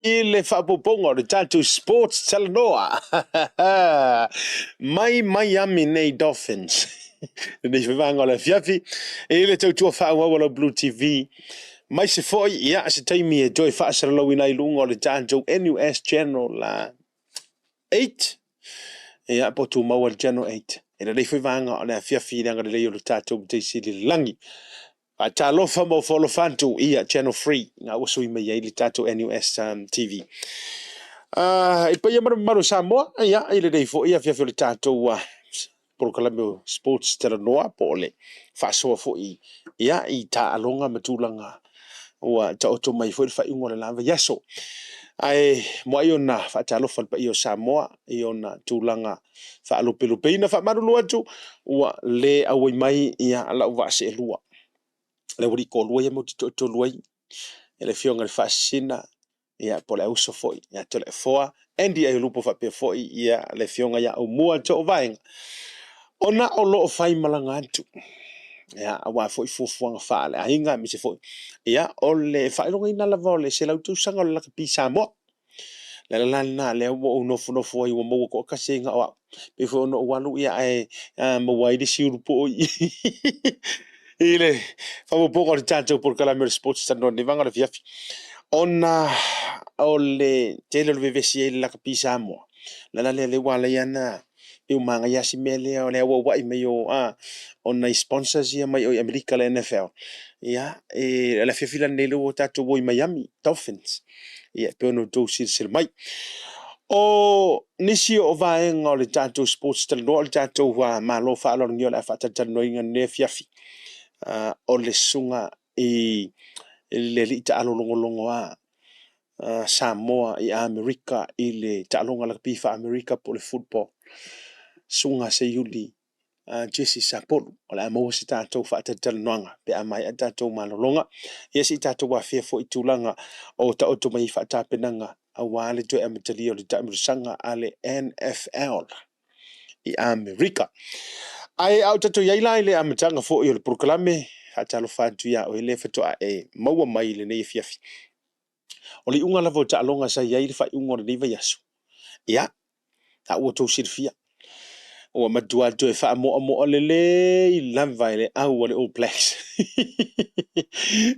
I le faaopoopoga o le tatou Sports Talanoa mai Miami nei Dolphins lenei foi vaega o le afiafi i le tautua faaauau a lau Blue TV mai se foi ia se taimi e toe faasalalauina ai luga o le tatou NUS Channel 8 ia po tumau le Channel 8 i lenei foi vaega o le afiafi i le agalelei o le tatou Matai Sili i le lagi. Faatalofa ma ofo alofa atu ia Channel 3 na ua sui mai ai le tatou NUS TV. I paia ma le mamalu o Samoa, ia, i lenei foi afiafi o le tatou polokalame o Sports Talanoa po o le faasoa foi ia, i taaloga ma tulaga ua taoto mai foi le faaiuga o le la vaiaso. Ae muai ona faatalofa le paia o Samoa i ona tulaga faalupelupeina. Faamalulu atu ua le auai mai ia lau vaa seelua. Le aualii toalua ia matou te toatolu ai, le afioga i le Faasisina ia po o le auso foi ia Toleafoa, Andy Aiolupo faapea foi ia le afioga ia Aumua Toovaega, ona o lo o fai malaga atu. Ia, aua foi fuafuaga faale-aiga, aemaise foi ia o le faailogaina lava o le 100 tausaga o le lakapi Samoa. Le ala la lena lea ua ou nofonofo ai ua maua toatasi ai na o au. Pei foi ona ou alu ia ae maua ai le isi ulu poo i i le faaopoopoga o le tatou polokalame o le Sports Talanoa lenei vaega o le afiafi. Ona o le tele o le vevesi ai i le lakapi Samoa. Le ala lea lea ua ala ai ana pei ua manaia lava si mea lea o le auauai mai o o nai sponsors ia mai o i Amerika le NFL. Ia, e le afiafi la lenei lea ua tatou o i Miami Dolphins. Ia, e pei ona outou silasila mai. O nisi o vaega o le tatou Sports Talanoa, o le tatou Malo faaaloalogia o le a faatalatalanoaina lenei afiafi, o le susuga i le alii taalo logologoa Samoa i Amerika i le taaloga lakapi faa-Amerika po o le football, Susuga Seiuli Jesse Sapolu. O le a maua se tatou faatalatalanoaga pe a maea tatou malologa. Ia se i tatou afea foi tulaga o taoto mai faatapenaga aua le toe amatalia o le taamilosaga a le NFL i Amerika. Ae a o tatou i ai la i le amataga foi o le polokalame, faatalofa atu ia oe le faatoa e maua mai i lenei afiafi. O le iuga lava o taaloga sa i ai le faaiuga o lenei vaiaso. Ia, a ua outou silafia, ua matua toe faamoamoa lelei lava e le au a le All Blacks.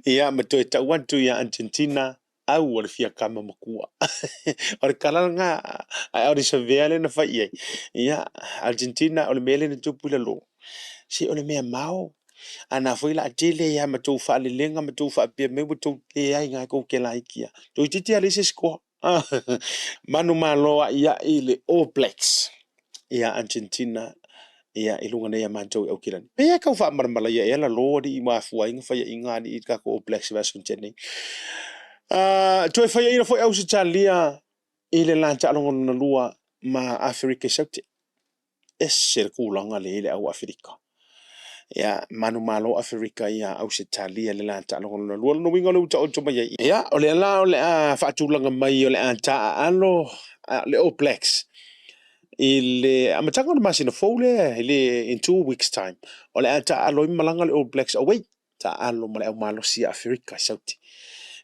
Ia, ma toe tau atu ia Argentina, au a le fiakama matua. O le tala lena, ae o le savea lea na fai i ai. Ia, Argentina, o le mea lea na tupu i lalo, se o le mea mao. A na foi la tele ia ma tou faalelega ma tou faapea mai ua tou leai na tou te laiti lava. Toeitiiti lava leai se isi toa. Manumalo a'ia'i le All Blacks ia Argentina ia i luga nei a matou i Aukilani. Pei e tau faamalamala ia ea lalo alii ua afua ai na faiaina alii i le tatou All Blacks i le vaiaso na tea nei. Toe faiaina foi Ausetalia i le la taaloga lona lua ma Aferika i Saute. Ese le tulaga lea i le au Aferika. Ia, manumalo Aferika ia Ausetalia le la taaloga lona lua. Lona uiga o lea ua taoto mai ai. Ia, o lea la o le a faatulaga mai o le a taaalo le All Blacks i le amataga o le masina fou lea i le in 2 weeks time. O le a taaalo ai malaga le All Blacks away. Taaalo ma le au malosi a Aferika i Saute.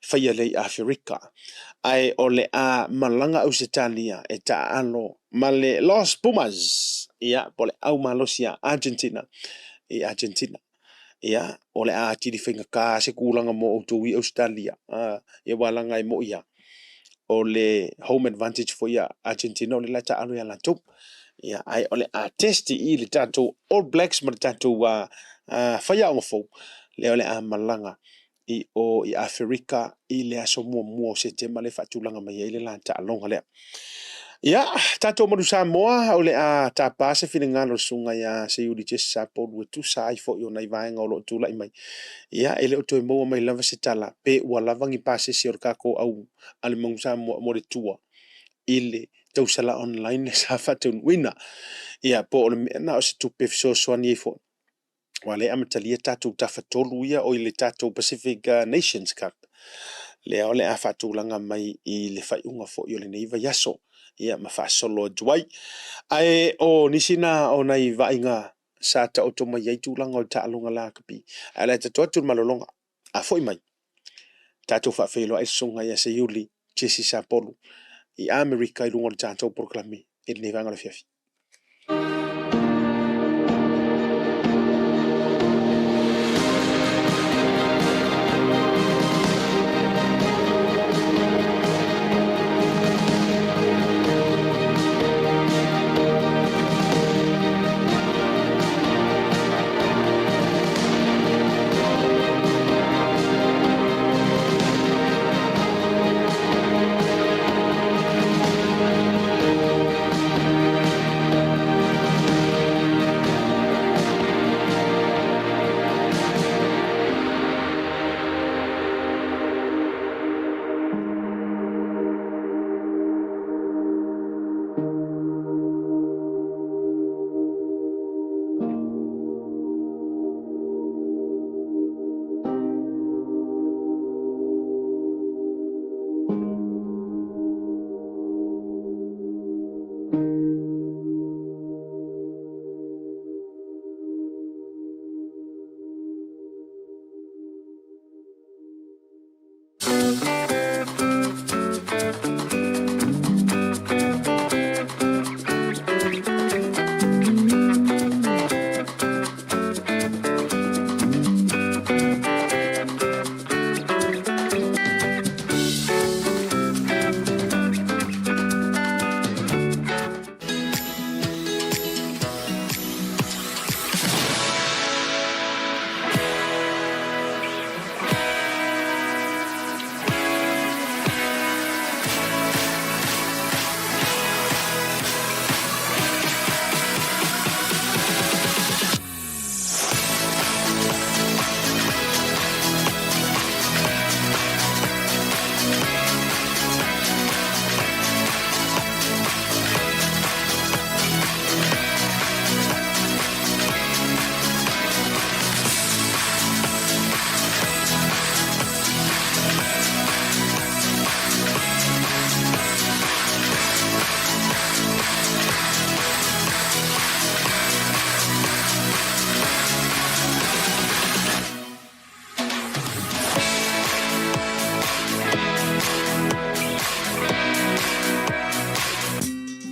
Faia lea i Aferika. Ae o le a malaga Ausetalia e taaalo ma le Los Pumas. Ia, po o le au malosi a Argentina i Argentina. Ia, o le a atili faigata se tulaga mo outou i Ausetalia. Ia ua laga e moi lava. O le home advantage foi a Argentina o le la taaalo ia latou. Ia, ae o le a test i le tatou All Blacks ma le tatou faiaoga fou lea o le a malaga i o i Aferika i le aso muamua o Setema lea e faatulaga mai ai le la taaloga lea. Ia, tatou Manu Samoa, o le a tapa se finagalo o le susuga ia Seiuli Jesse Sapolu e tusa ai foi o nai vaega o lo o tulai mai. Ia, e le o toe maua mai lava se tala pe ua lava ni pasese o le tatou au a le Manu Samoa mo le tua i le tausala online sa faataunuuina. Ia, po o le mea na o se tupe fesoasoani ai foi. Aua lea e amatalia tatou tafatolu ia o i le tatou Pacific Nations Cup. Lea o le a faatulaga mai i le faaiuga foi o lenei vaiaso. Ia, ma faasolo atu ai. Ae o nisi na o nai vaaiga sa taoto mai ai tulaga o le taaloga lakapi. Ae o le a tatou atu le malologa. A foi mai, tatou faafeiloai le susuga ia Seiuli. Jesse Sapolu i Amerika i luga o le tatou polokalame i lenei vaega o le afiafi.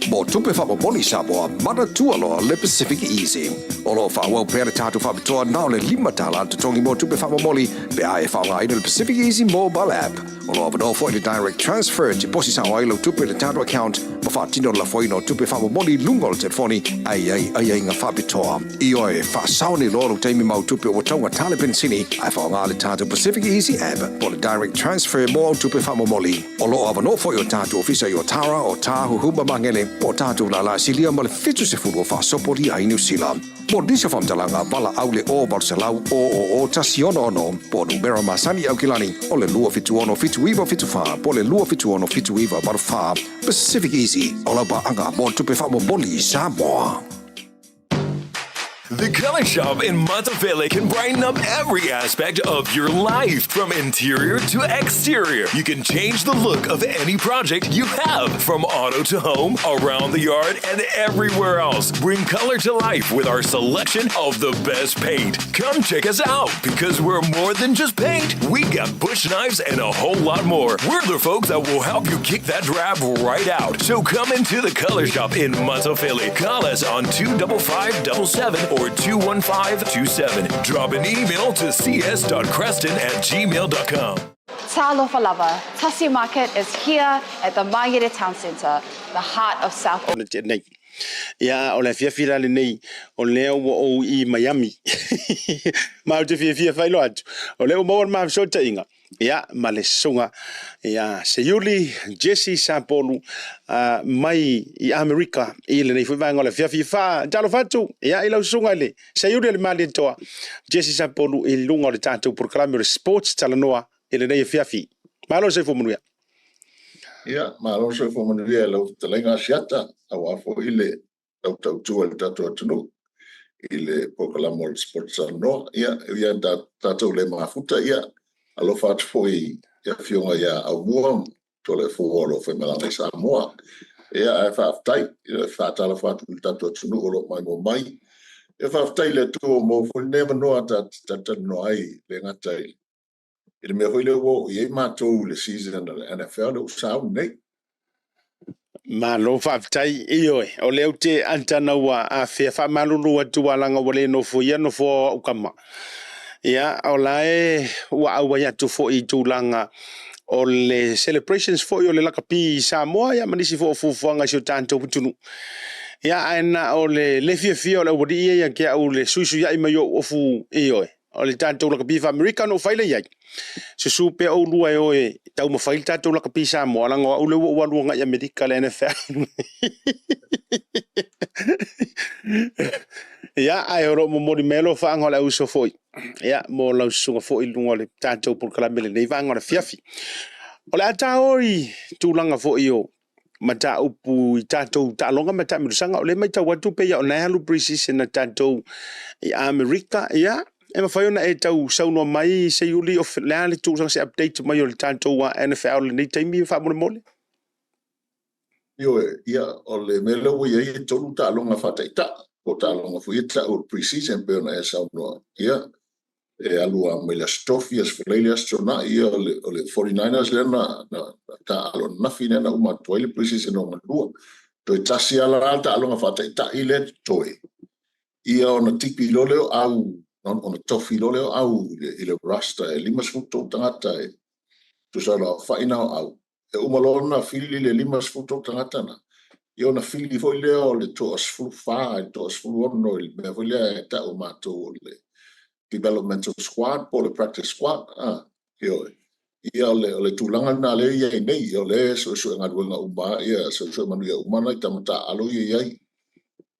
Mo tupe faamomoli Samoa, manatua loa le Pacific Easy. O lo o faaauau pea le tatou faapitoa na o le $5 le totogi mo tupe faamomoli pe a e faaaogaina le Pacific Easy mobile app. O lo o avanoa foi le direct transfer e tiposi sao ai lau tupe i le tatou account ma faatino le lafoina o tupe faamomoli i luga o le telefoni ae i ai aiaiga faapitoa. Ioe, faasao nei loa lou taimi ma au tupe ua taugata le penisini ae faaaoga le tatou Pacific Easy app po o le direct transfer mo au tupe faamomoli. O lo o avanoa foi o tatou ofisa i Otara, Otāhuhu ma Magele, po o tatou lālā silia ma le 70 o faasopolia ai Niu Sila. Mo nisi o faamatalaga, valaau le 0 800 000 166 po o numera masani i Aukilani o le 276 7974 po o le 276 7984. Pacific Easy, o lau paaga mo tupe faamomoli i Samoa. The Color Shop in Matafele can brighten up every aspect of your life, from interior to exterior. You can change the look of any project you have, from auto to home, around the yard, and everywhere else. Bring color to life with our selection of the best paint. Come check us out because we're more than just paint. We got bush knives and a whole lot more. We're the folks that will help you kick that drab right out. So come into the Color Shop in Matafele. Call us on 25577 or 21527. Drop an email to cs.creston@gmail.com. Talofa lava, Tasi Market is here at the Mangere Town Centre, the heart of South Auckland. Ia, o le afiafi la lenei, o lea ua ou i Miami. Ma ou te fiafia faailoa atu, o lea ua maua le ma fesootaiga, ia, ma le susuga ia Seiuli Jesse Sapolu mai i Amerika i lenei foi vaega o le afiafi. Faatalofa atu, ia, i lau susuga i le Seiuli o le Malietoa Jesse Sapolu i luga o le tatou polokalame o le Sports Talanoa i lenei afiafi. Malo le soifua manuia. Ia, malo le soifua manuia i lau fetalaiga Asiata, aua foi le lau tautua i le tatou atunuu i le polokalame o le Sports Talanoa. Ia, e ui lava ina tatou le mafuta, ia, alofa atu foi i afioga ia Aumua ma Toleafoa o lo o faimalaga i Samoa. Ia, ae faafetai, ia, faatalofa atu i le tatou atunuu o lo o maimoa mai. Ia, faafetai i le Atua ua maua foi lenei avanoa ta te talatalanoa ai, le gata i I le mea foi lea ua oo i ai matou i le season a le NFL lea ua sauni nei. Malo faafetai. Ioe, o lea ou te anta ua afea faamalulu atu ua laga ua le nofoia nofoa o au kama. Ia, o la e ua auai atu foi i tulaga o le celebrations foi o le lakapi i Samoa, ia ma nisi foi o fuafuaga i si o tatou atunuu. Ia, ae na o le le fiafia o le aualii ia ia te au le suisuiai mai o ou ofu, ioe, o le tatou lakapi faa-Amerika na ou fai lea i ai. Susu pea oulua e o e taumafai le tatou lakapi Samoa, leaga o au lea ua ou alu agai i Amerika le NFL. Ia, ae o lo o momoli mai alofaaga o le auuso foi, ia, mo lau susuga foi i luga o le tatou polokalame i lenei vaega o le afiafi. O le a ta o i tulaga foi o mataupu i tatou taaloga ma taamilosaga. O lea e matau atu pei o na e alu pre-season a tatou i Amerika, ia, e mafai ona e tau saunoa mai Seiuli o le a le tulaga, se update mai o le tatou NFL i lenei taimi faamolemole? Ioe, ia, o le mea lea ua i ai e tolu taaloga faataitai, po o taaloga foi ia tau o le pre-season pei ona e saunoa. Ia, e alu lava mai le Aso Tofi, Aso Faraile, Aso Toonai, ia, o le, o le 49ers lea na, na, na taaalo ananafi lea na uma atu ai le pre-season lona lua. Toe tasi lava la le taaloga faataitai lea e totoe, ia ona tipi loa lea o au, ona tofi loa lea o au i le, i le roster e 53 tagata e tusa o le aofai na o au. E uma loa ona fili le 53 tagata na, ia ona fili foi lea o le toa-14 i le toa-16 i le mea foi lea e tau e matou o le developmental squad po o le practice squad. Ah, ioe. Ia o le, o le tulaga lena lea e i ai nei, o lea e suesue galuega uma, ia suesue manuia uma nai tama taaalo ia i ai.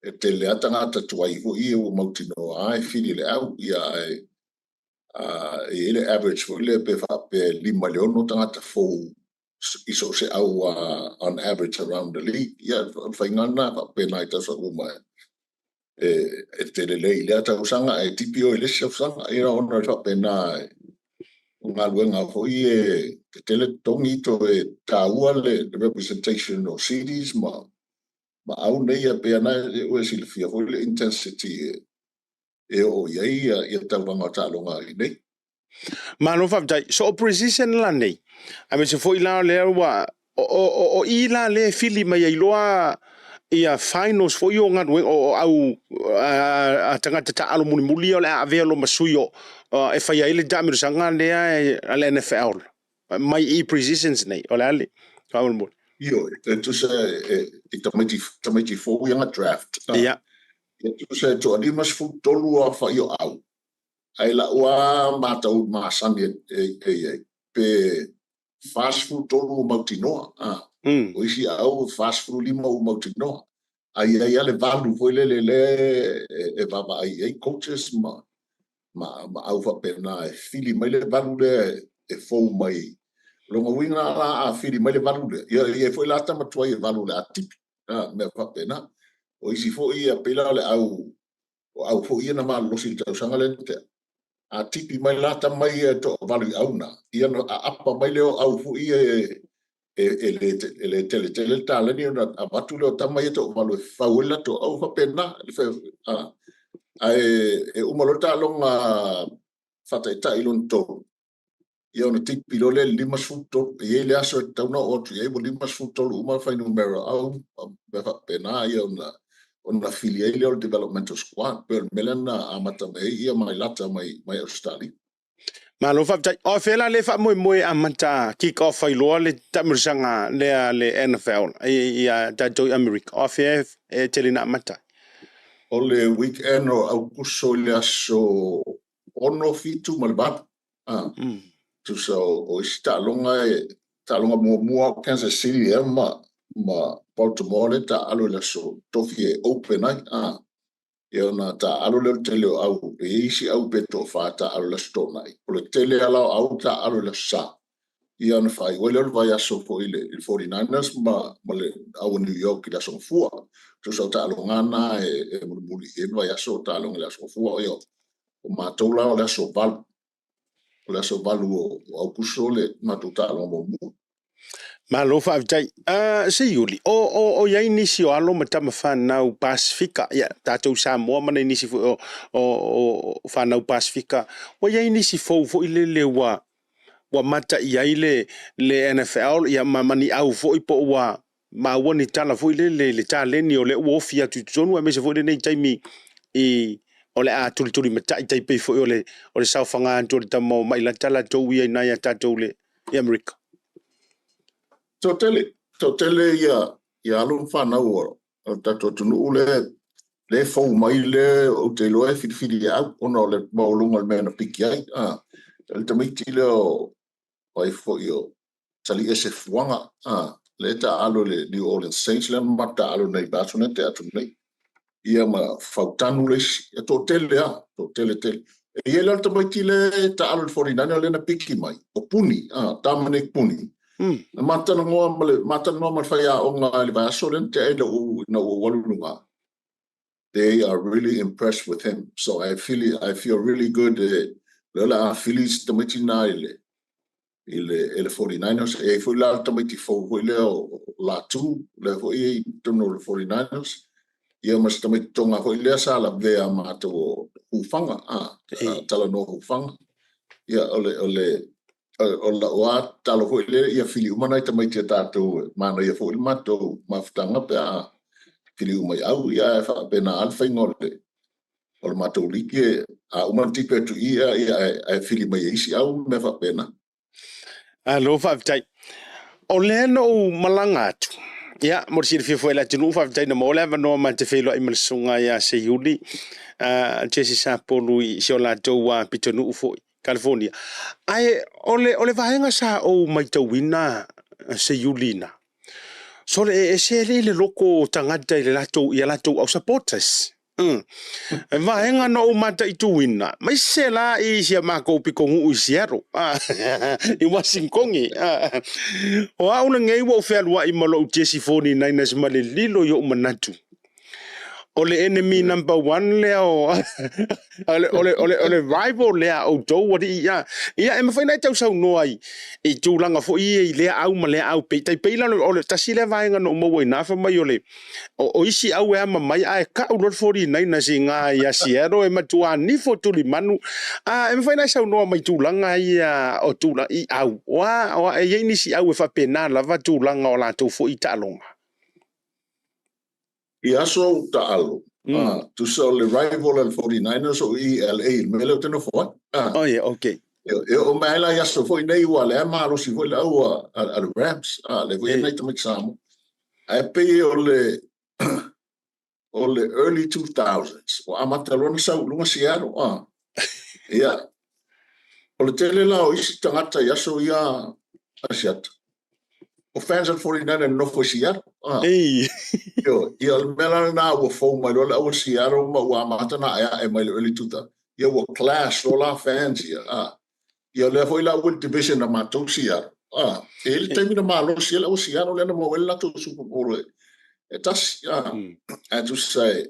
E tele lava tagata tuai foi ia ua mautinoa e fili le au, ia ae e i ai le average foi lea pe faapea e 5 i le 6 tagata fou i so o se au on average around the league. Ia, o le faiga lena faapena i tausaga uma e, e tele lelei i lea tausaga ae tipi oe i le isi tausaga. Ia, ona e faapena o galuega foi e tetele totogi toe taua le representation o cities ma ma au nei, ia pei ona e silafia foi le intensity e oo i ai ia taulaga o taaloga i nei. Malo faafetai. So o precision la nei, aemaise foi la lea ua o, o, o, o i la lea e fili mai ai loa ia finals foi o galuega o au a, a tagata taaalo mulimuli ia o le a avea loa ma sui o e fai ai le taamilosaga lea a le NFL mai i precisions nei. O le a le faamolemole? Ioe, e tusa e, i tamaiti, tamaiti fou ia na draft. Ia. E tusa e toa 53 aofai o au, ae lau lava matau masani e i ai, pe 43 ua mautinoa. O isi au e 45 ua mautinoa. Ae i ai lava le valu foi lele lea e vaavaai i ai coaches ma ma au faapena e fili mai le valu lea e fou mai. O lona uiga la a fili mai le valu lea, ia e i ai foi la tama tuai e valu o le a tipi. Mea faapena. O isi foi ia, pei la o le au, o au foi ia na malolosi i le tausaga lea na tea. A tipi mai la tama ia e toavalu i au na, ia ona aapa mai lea o au foi ia e, e, le, e le tele tele le taleni ona avatu lea o tama ia toavalu e fau ai le latou au faapena. Ae e uma loa le taaloga faataitai lona tolu, ia ona tipi loa lea i le 53. E i ai le aso e tatau ona oo atu i ai ua 53 uma fuainumera au mea faapena, ia ona ona fili ai lea o le developmental squad, pei o le mea lea na amata mai ai ia Mailata mai mai Ausetalia. Malo faafetai. O afea la lea faamoemoe e amata kick off ai loa le taamilosaga lea a le NFL i a tatou i Amerika? O afea e tele ina amata ai? O le weekend o Aukuso i le aso 6, 7 ma le 8. Ah, tusa o, o isi taaloga e, taaloga muamua o Kansas City ea ma, ma Baltimore le taaalo i le aso Tofi e open ai. Ah, ia ona taaalo lea o le tele o au, e i ai isi au pe toafa taaalo i le aso Toonai. O le tele lava o au taaalo i le aso Sa. Ia ona faaiu ai lea o le vaiaso foi i le, i le 49ers ma, ma le au o New York i le aso Gafua. Tusa o taaloga na e, e mulimuli i ai le vaiaso o taaloga i le aso Gafua. Ia, o matou la o le aso 8. O le aso 8 o Aukuso le matou taaloga muamua. Malo faafetai. Seiuli, o, o, o i ai nisi o alo ma tama fanau Pasifika, ia, tatou Samoa ma nai nisi foi o, o, o fanau Pasifika, ua i ai nisi fou foi lele ua, ua mata i ai le le NFL ia ma ma ni au foi po ua maua ni tala foi lele i le taleni o lea ua ofi atu i totonu aemaise foi lenei taimi i o le a tulitulimatai tai pei foi o le o le saofaga atu o le tama o Mailata latou ia ina ia tatou le i Amerika. Toatele, toatele ia ia alo ma fanau o le tatou atunuu lea lea e fou mai lea ou te iloa e filifili e au ona o le maualuga o le mea na piki ai. A, o le tamaiti lea o ai foi o Taliese Fuaga, a, lea e taaalo i le New Orleans Saints lea na matou taaalo nei i le vaiaso lea na tea atu nei. Ia ma Fautanu le isi. E toatele lava, toatele tele. E i ai la le tamaiti lea e taaalo i le 49 lea na piki mai, o Puni, a, Dominic Puni. Na ma talanoa ma le, ma talanoa ma le faiaoga i le vaiaso lea na tea ina ua, ina ua ou alu i luga. They are really impressed with him. So I feel, I feel really good e, lea o le a fili si tamaiti lena i le, i le, e le 49ers. E i ai foi la le tamaiti fou foi lea o Latu, lea foi e i totonu o le 49ers. Ia ma si tamaiti Tonga foi lea sa lavea matou o Hufanga, a, talanoa Hufanga. Ia, o le, o le, o lau lava tatalo foi lea ia fili uma nai tamaiti a tatou e manaia foi le matou mafutaga pe a fili uma i au, ia ae faapena lava le faiga o le o le matou liki a uma ona tipi atu i i ia ae fili mai e isi au ma mea faapena. Malo faafetai. O lea na ou malaga atu, ia, mo le silafia foi e le atunuu, faafetai na maua le avanoa ma te feiloai ma le susuga ia Seiuli, uh, Jesse Sapolu i si o latou uh, pitonuu foi. California. Ae o le, o le vaega sa ou maitauina Seiuli ina, sole e ese alii le loko o tagata i le latou, i a latou au supporters. Mm. E vaega na ou mataituina, maise la i si a makou pitonuu i Seattle, ah, i Wasingtone. Ah. O au lenei ua ou fealuai ma lou Jesse 49ers ma le lilo i ou manatu. O le enemy number one lea o o le, o le, o le, o le rival lea a outou alii ia. Ia e mafai ona e tausaunoa i, i tulaga foi ia i lea au ma lea au pei tai pei la o le tasi lea vaega na ou maua i ina fai mai o le o, o isi au e ama mai ae kau loa le 49ers i ina ia Seattle e matua nifo tulimanu. A e mafai ona e saunoa mai i tulaga ia o tulaga i au. O a, o a e i ai nisi au e faapena lava tulaga o latou foi taaloga. I aso ou taalo, mm. tusa o le rival a le 49ers o i LA, le mea lea ou te nofo ai. Ah. Oh, yeah, okay. E oo mai ai la i aso foi nei ua lea malosi foi le au a, a, a le Rams, ah, le foi nei tamaiti Samoa. Ae pei o le o le early 2000s, ua amata loa ona sau i luga Seattle, ah. Ia, o le tele la o isi tagata i aso ia Asiata, o fans a le 49 e nonofo i Seattle. Ah. Ei. Ioe, ia o le mea la lena ua fou mai loa le au a Seattle ma ua amata ona aeae mai le early 2000. Ia ua clash loa la fans ia. Ah. Ia o lea foi la ua i le division a matou Seattle. Ah. E i ai le taimi na malosi ai le au a Seattle lea na maua ai le latou Super Bowl e, e tasi. Ah. Ae tusa e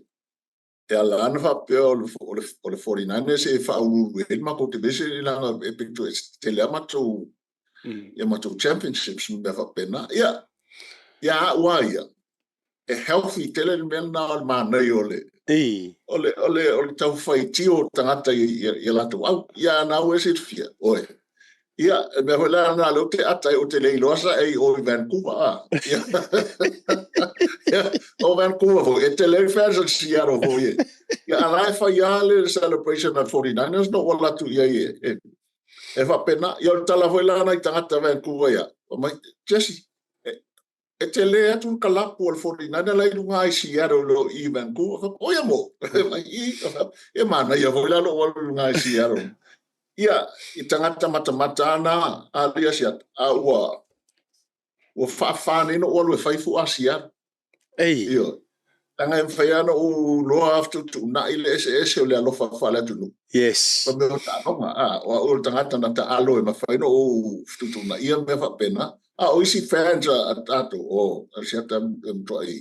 E ala ana faapea o le, o le, o le 49ers e faauluulu ai le matou division i leaga e pito e tele a matou mm. ia matou championships ma mea faapena. Ia, ia au a ia, e healthy tele le mea lena o le manaia o le, Ei. o le, o le, o le taufaitio o tagata i, i, i latou au. Ia, na au e silafia, oe. Ia, e mea foi la na lea ou te ata ai, ou te le iloa sa e i o i Vancouver, a. Ia, ia, o Vancouver foi, e tele ai fans a le Seattle foi e. Ia, a la e fai lava le celebration a le 49ers, na ou ala atu i ai e, e, e faapena. Ia, o le tala foi la a nai tagata Vancouver ia, fai mai, Jesse, e, e tele atu le kalapu a le 49 la i luga i Seattle i lo i Vancouver. Fai, Oia mo! Fai, I, e manaia foi la lou alu i luga i Seattle. Ia, i tagata matamata ana a lia Seattle, a ua, ua faafa nei na ou alu e fai fu'a Seattle. Ei. Ioe. Leaga e mafai lava ona ou iloa fetuutuunai le eseese o le alofa faale-atunuu. Yes. Ma mea o taaloga. A, o au o le tagata na taalo e mafai ona ou fetuutuunaia mea faapena. A o isi fans a, a tatou, o, a siata e matuai,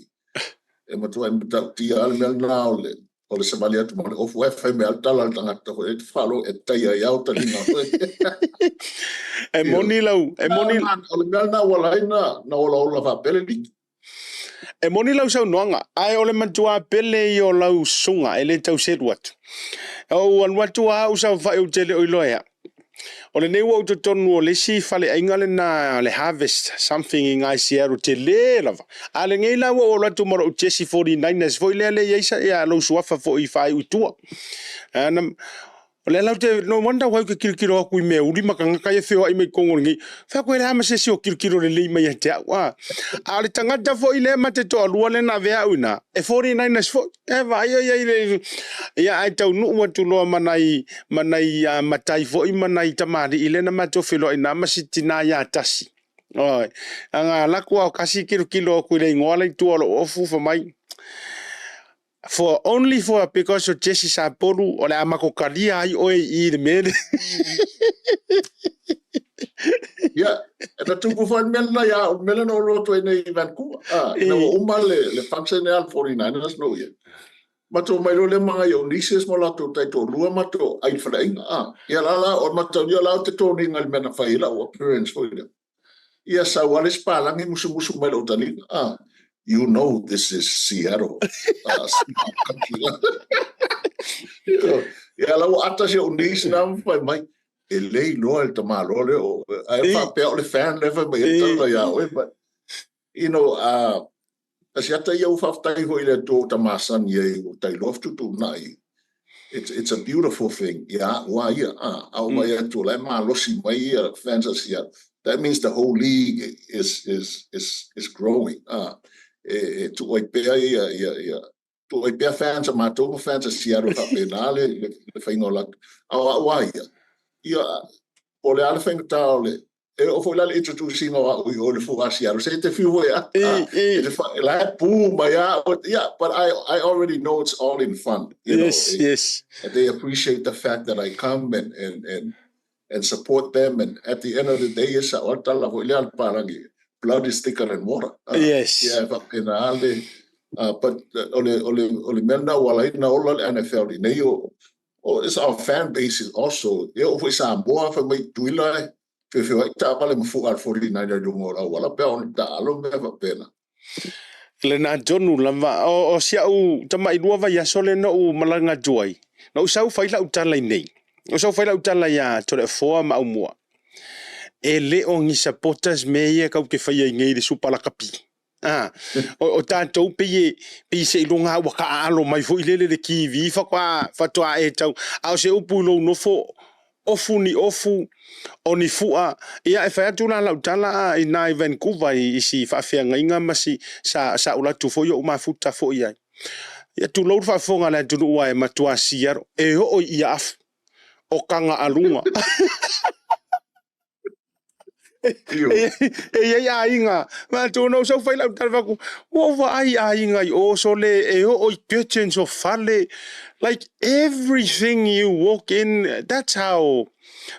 e matuai matautia lava le mea lena o le, o le savali atu ma le ofu, ae fai mai lava le tala a le tagata foi, e te faalogo, e taia ai lava o taliga foi. E moni lau, e moni... O le mea lena ua ala ai na, na olaola faapea le liki. E moni lau saunoaga, ae o le matua pele ia o lau susuga e le tau selu atu. E ou alu atu a au saofai ou te le o iloa e au. O lenei ua ou totonu o le isi faleaiga lena le Harvest something i ina i Seattle tele lava. A lenei la ua ou alu atu ma lou jesi 49ers foi lea le i ai sa, ia, lou suafa foi i faaiu i tua. Na, o lea la ou te, no wonder why ou te tilotilo atu i mea uli ma tagata ia e feoai mai totonu o lenei. Fai atu e leai ma se isi o tilotilo lelei mai ia te au. A, a o le tagata foi lea ma te toalua lea na avea au i ina, e 49ers foi. E vaai o i ai le... Ia, ae taunuu atu loa ma nai, ma nai matai foi ma nai tamalii lea na matou feiloai i ina ma si tina ia Tasi. Oi, aga alu atu lava o Tasi tilotilo atu i le igoa la i tua o lou ofu fai mai, For only for because o Jesse Sapolu o le a matou talia ai oe i i le mea lea. Ia, e na tupu foi le mea lena ia au, le mea lea na ou alu atu ai nei i Vancouver. Ah, ina ua uma le, le function lea a le 49ers na ou i ai. Matou omai loa lea ma nai ou nieces ma latou taitoalua matou ai i le faleaiga. Ah, ia la la, o le mataulia la ou te toniga i le mea na fai ai lau appearance foi lea. Ia sau lava le isi palagi musumusu mai lou taliga. Ah, you know this is Seattle. Ah, country. Ia la ua ata si ou niece na ma fai mai, e le iloa e le tamaloa lea o, ae faapea o le fan lea fai mai e tala ia oe, but, you know, Asiata ia ua faafetai foi i le Atua ua ta masani ai ua ta iloa fetuutuunai. It's, it's a beautiful thing ia a'u a ia, a, a ou vaai atu o la e malosi mai ia fans a Seattle. That means the whole league is, is, is, is growing, a, e, e tuu ai pea ia, ia, ia, tuu ai pea fans a matou ma fans a Seattle faapena le, le, le faiga o latou. A o a'u a ia, ia, po o le a le faigata o le, E oo foi la le introduce-ina o au i o i le Fuga Seattle, se te fiu foi a, e te wha, la e pū mai a, yeah, but I already know it's all in fun. You yes, know, yes. And they appreciate the fact that I come and support them, and at the end of the day, e sao a tala foi lea a le palangi, blood is thicker than water. Yes. Yeah, e faapena a le, but o le, o le, o le mea lena ua ala ai ona ola le NFL i nei o, Oh, it's our fan base is also, e oo foi i Samoa, fai mai Tutuila e feofeoai taavale ma fua a le 49 i luga o le auala pe a ona taalo ma mea faapena. Lena tonu lava, o, o si au tama'i lua vaiaso lea na ou malaga atu ai, na ou sau fai lau tala i nei. Na ou sau fai lau tala iā Toleafoa ma Aumua. E le o ni supporters mea ia kau te faia i nei i le Supa Lakapi. A, o, o tātou pei e, pei seiloga lava ua taaalo mai foi lele le TV faatoa, faatoa e tau, a o se upu i lou nofo, ofu ni ofu, o ni fua, ia e fai atu la lau tala a, i na i Vancouver i, i si faafeagaiga ma si, sa, sa ula atu foi ou mafuta foi ai. Ia tulou le faafofoga a le atunuu aua e matua siaro, e oo i ia afu, o Kagaaluga. E i ai aiga, matou na ou sau fai lau tala fai atu, ua ou vaai i aiga i o sole e oo i curtains o fale, like everything you walk in, that's how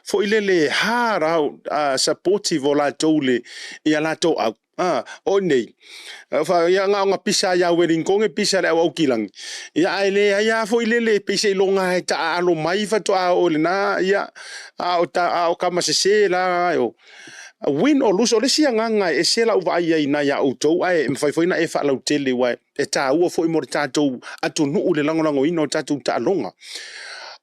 foi lele hard out supportive o latou le i a latou au. A, o nei, ia na ona pisa ia Wellington e pisa le auau kilangi. Ia ae leai lava foi lele pei seiloga e taaalo mai faatoa oo i lena, ia, a o ta, a o tama sese la, o win or lose, o le isi agaga e ese lau vaai ai i ina ia outou, ae mafai foi ona e faalautele, aua e taua foi mo le tatou atunuu le lagolagoina o tatou taaloga.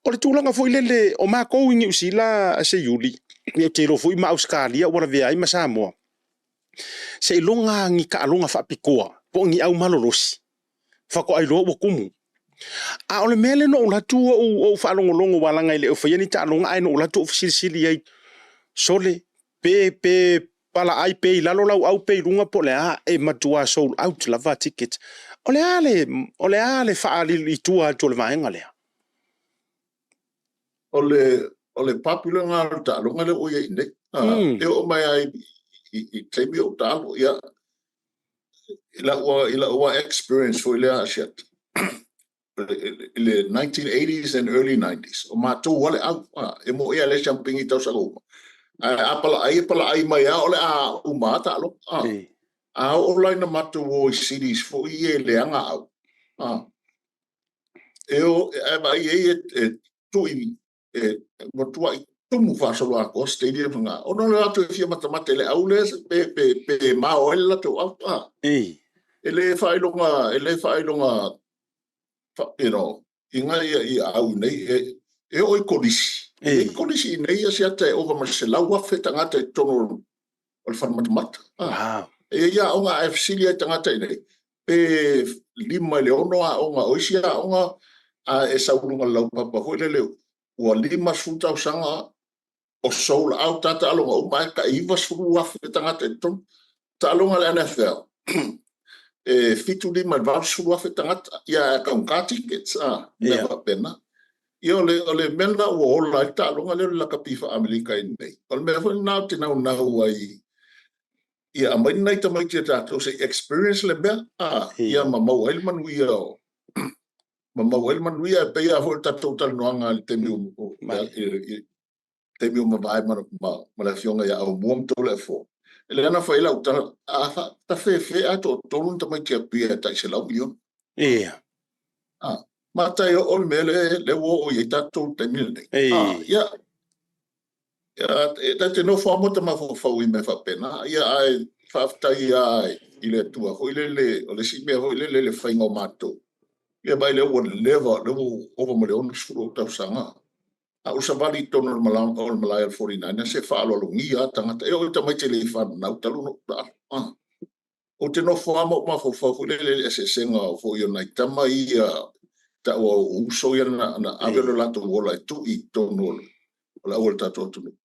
O le tulaga foi lele, o matou i Niu Sila Seiuli, ia ou te iloa foi ma Ausetalia ua lavea ai ma Samoa, Seiloga ni taaloga faapitoa po o ni au malolosi, faatoa iloa ua tumu. A o le mea lea na ou alu atu ou, ou faalogologo aua leaga e le o faia ni taaloga ae na ou alu atu ou fesilisili ai, sole, pe, pe palaai pe i lalo lau au pe i luga po o le a, e matua sold out lava tickets. O le a le, o le a le faalili i tua atu o le vaega lea? O le, o le popular lena o le taaloga lea ua i ai nei. E oo mai lava i, i taimi o ou taalo, ia, i lau, i lau experience foi lea Asiata, i le 1980s and early 90s, o matou lava le au, e moni lava e leai se siamupini i tausaga uma, ae a palaai, e palaai mai lava o le a uma lava taaloga. A oo la ina matou o i cities foi ia e leaga au, e o, ae vaai ai e tui, e matuai tumu faasoloatoa stadium na, ona o le latou e fia matamata i le au lea pe, pe, pe mao ai le latou au. Ah. E le faailoga, e le faailoga, you know, i ngai ia, ia au nei, e, e oo i kolisi. E i ai kolisi i nei Asiata e ova ma le 100,000 tagata i totonu o le fale matamata. Wow. E i ai aoga a e fesili ai tagata i nei, pe 5 i le 6 aoga, o isi aoga a e sau i luga o le laupapa foi lele, ua 50 tausaga o sold out a taaloga uma ae tai 90,000 tagata i totonu. Taaloga a le NFL, e 75 i le 80,000 tagata, ia ae taugata tickets, a, mea faapena. Ia o le, o le mea lena ua ola ai le taaloga lea o le lakapi faa-Amerika i nei. O le mea foi lena ou te naunau ai ia aumai nai tamaiti a tatou se i experience le mea, a, ia ma maua ai le manuia o, ma maua ai le manuia. E pei lava foi o le tatou talanoaga i le taimi o, taimi ua mavae ma, ma, ma le afioga ia Aumua ma Toleafoa. E lea na fai lau tala, a fa, tafefe a toatolu ni tamaiti Apia e tai $100 miliona. Ia. Ah, matai o le mea le, le ua oo i ai tatou i le taimi lenei. Ah, ia, ia, e ta te nofo lava ma ta mafaufau i mea faapena. Ia, ae faafetai lava i le Atua foi lele, o le isi mea foi lele le faiga o matou. Ia, vaai lea ua leva, lea ua ova ma le 60 ou tausaga. A ou savali i totonu o le malae o le malae o le 49ers, e faaaloalogia lava tagata. E oo i tamaiti e le i fananau talu ona ou taalo. Ah. Ou te nofo lava ma ou mafaufau foi lele i le eseesega o foi o nai tama ia taua o uso ia na, na ave lo latou ola e tui i totonu o le, o le auala tatou atunuu.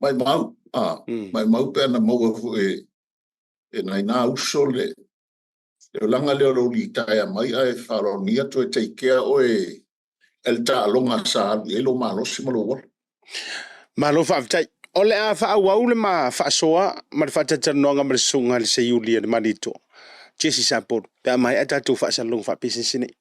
Maimau, ah, maimau pe ana maua foi e, e nai nā uso le, le olaga lea o lou litaea mai ae faaaloalogia toe take care oe e le taaloga sa alu i ai lou malosi ma lou ola. Malo faafetai. O le a faaauau le ma faasoa ma le faatalatalanoaga ma le susuga i le Seiuli a le Malietoa, Jesse Sapolu, pe a maea tatou faasalalauga faapisinisi nei.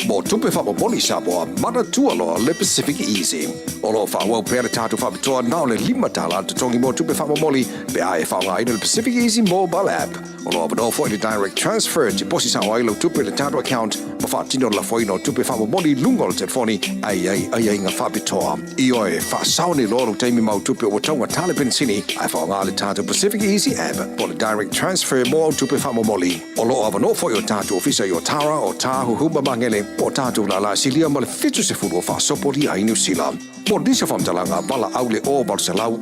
Mo tupe faamomoli Samoa, manatua loa le Pacific Easy. O lo o faaauau pea le tatou faapitoa na o le $5 le totogi mo tupe faamomoli pe a e faaaogaina le Pacific Easy Mobile App. O lo o avanoa foi le Direct Transfer e tiposi sao ai lau tupe i le tatou account ma faatino le lafoina o tupe faamomoli i luga o le telefoni a i ai aiaiga faapitoa. Ioe, faasao nei loa lou taimi ma au tupe ua taugata le penisini ae faaaoga le tatou Pacific Easy App po o le Direct Transfer mo au tupe faamomoli. O lo o avanoa foi o tatou ofisa i Otara, o Tāhuhu ma Magele, po o tatou lālā silia ma le 70 o faasopolia i Niu Sila. Mo nisi o faamatalaga, valaau le 0 800 000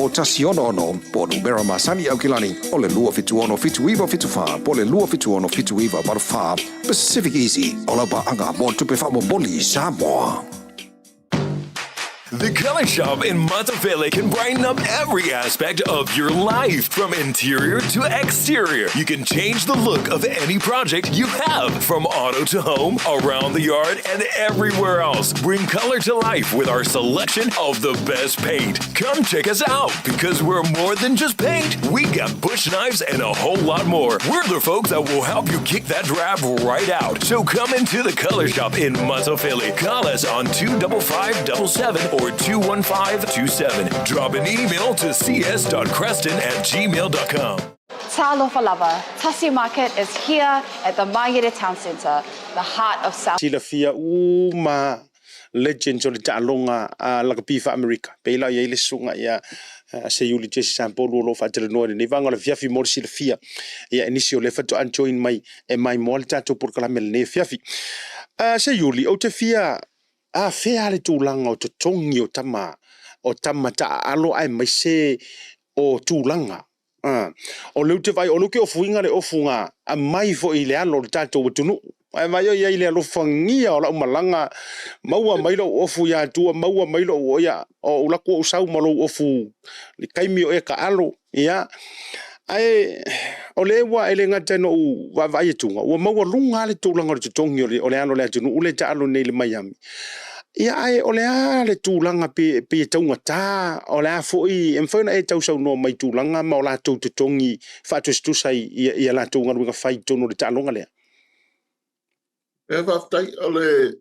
166 po o numera masani i Aukilani o le 276 7974 po o le 276 7984. Pacific Easy, o lau paaga mo tupe faamomoli i Samoa. The Color Shop in Matafele can brighten up every aspect of your life, from interior to exterior. You can change the look of any project you have, from auto to home, around the yard, and everywhere else. Bring color to life with our selection of the best paint. Come check us out because we're more than just paint. We got bush knives and a whole lot more. We're the folks that will help you kick that drab right out. So come into the Color Shop in Matafele. Call us on 25577 or 21527. Drop an email to cs.creston at gmail.com. Talofa lava, Tasi Market is here at the Mangere Town Centre, the heart of South. Silafia uma legends o le taaloga a lakapi faa-Amerika. Pei la i ai le susuga ia Seiuli Jesse Sampolu o lo o faatalanoa i lenei vaega o le afiafi mo le silafia ia e nisi o lea faatoa join mai e maimoa le tatou polokalame i lenei afiafi. Seiuli, ou te fia afea le tulaga o totogi o tama o tama taaalo aemaise o tulaga A, o lea ou te vaai, o lea ou te ofuina le ofuga aumai foi i le alo o le tatou atunuu. Ae vaai o i ai le alofagia o lau malaga, maua mai lou ofu ia Atua, maua mai lou oia, o ou laku ou sau ma lou ofu i le taimi o e taalo, ia. Ae o lea ua e le gata ina ou vaavaai atuga, ua maualuga lava le tulaga o le totogi o le alo o le atunuu lea e taalo nei i le Miami. Ia ae o le a le tulaga pe pei e taugata, o le a foi, e mafai ona e tausaunoa mai i tulaga ma o latou totogi faatusatusa i i a latou galuega fai i totonu o le taaloga lea? Ia faafetai, o le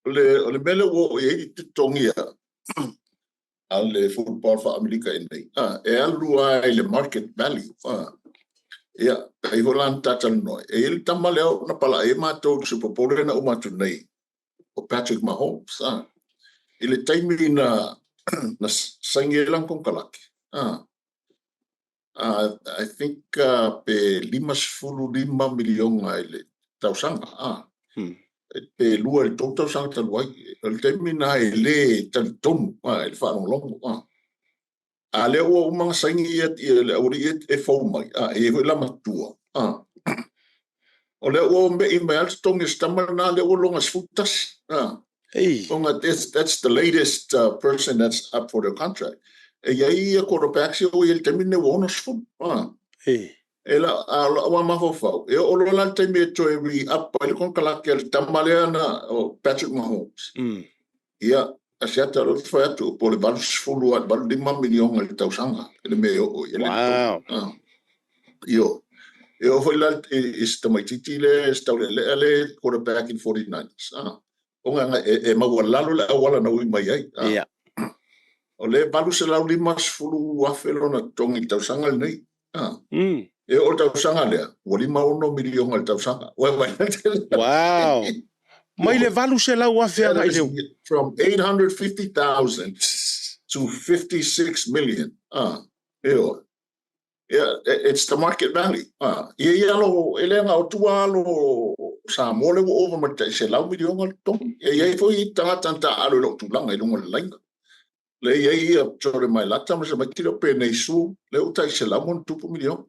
o le o le mea lea ua oo i ai le totogi a a le football faa-Amerika i inei, e alu lava i le market value. Ia, pei foi la na ta talanoa, e i ai le tama lea na palai ai matou i le Super Bowl lea na uma atu nei, o Patrick Mahomes. I le taimi na, na saini ai lana konekarate, I think pe 55 miliona i le tausaga, pe 2 i le 3 tausaga talu ai. O le taimi lena e le talitonu i le faalogologo. A lea ua uma ona saini ia le aualii e fou mai, e i ai foi la matua. O lea ua me'i mai lava le totogi o si tama lena lea ua loga 11. Ei. Ona that's the latest person that's up for the contract. E i ai ia quarterbacks ia ua i ai i le taimi lenei ua 60. Ei. E la, a o la'u lava mafaufau, e oo loa la le taimi e toe re-up ai le konekarate a le tama lea na, o Patrick Mahomes. Ia, Asiata, o lea ou te fai atu, po o le 80 lava i le 85 miliona i le tausaga i le mea e oo i ai le Wow. Ioe. E oo foi la i si tamaitiiti lea, si taulealea lea e quarterback i le 49ers. Ona e maualalo le auala na ui mai ai. Ia. O lea e $850,000 lona totogi i le tausaga lenei. E oo i le tausaga lea, ua $56 miliona i le tausaga. Wow! Mai le $800,000 agai i le... From 850,000 to 56 million. Ioe. Yeah, it's the market value. Ia ia alo, e le na o tua alo Samoa le ua ova ma le tai 100 miliona le totogi. E i ai foi tagata na taaalo i lou tulaga i luga o le laina. Le i ai ia Jordan Mailata ma se tamaiti lea o Penei Sewell, lea ua tai 100 ma ona tupu miliona.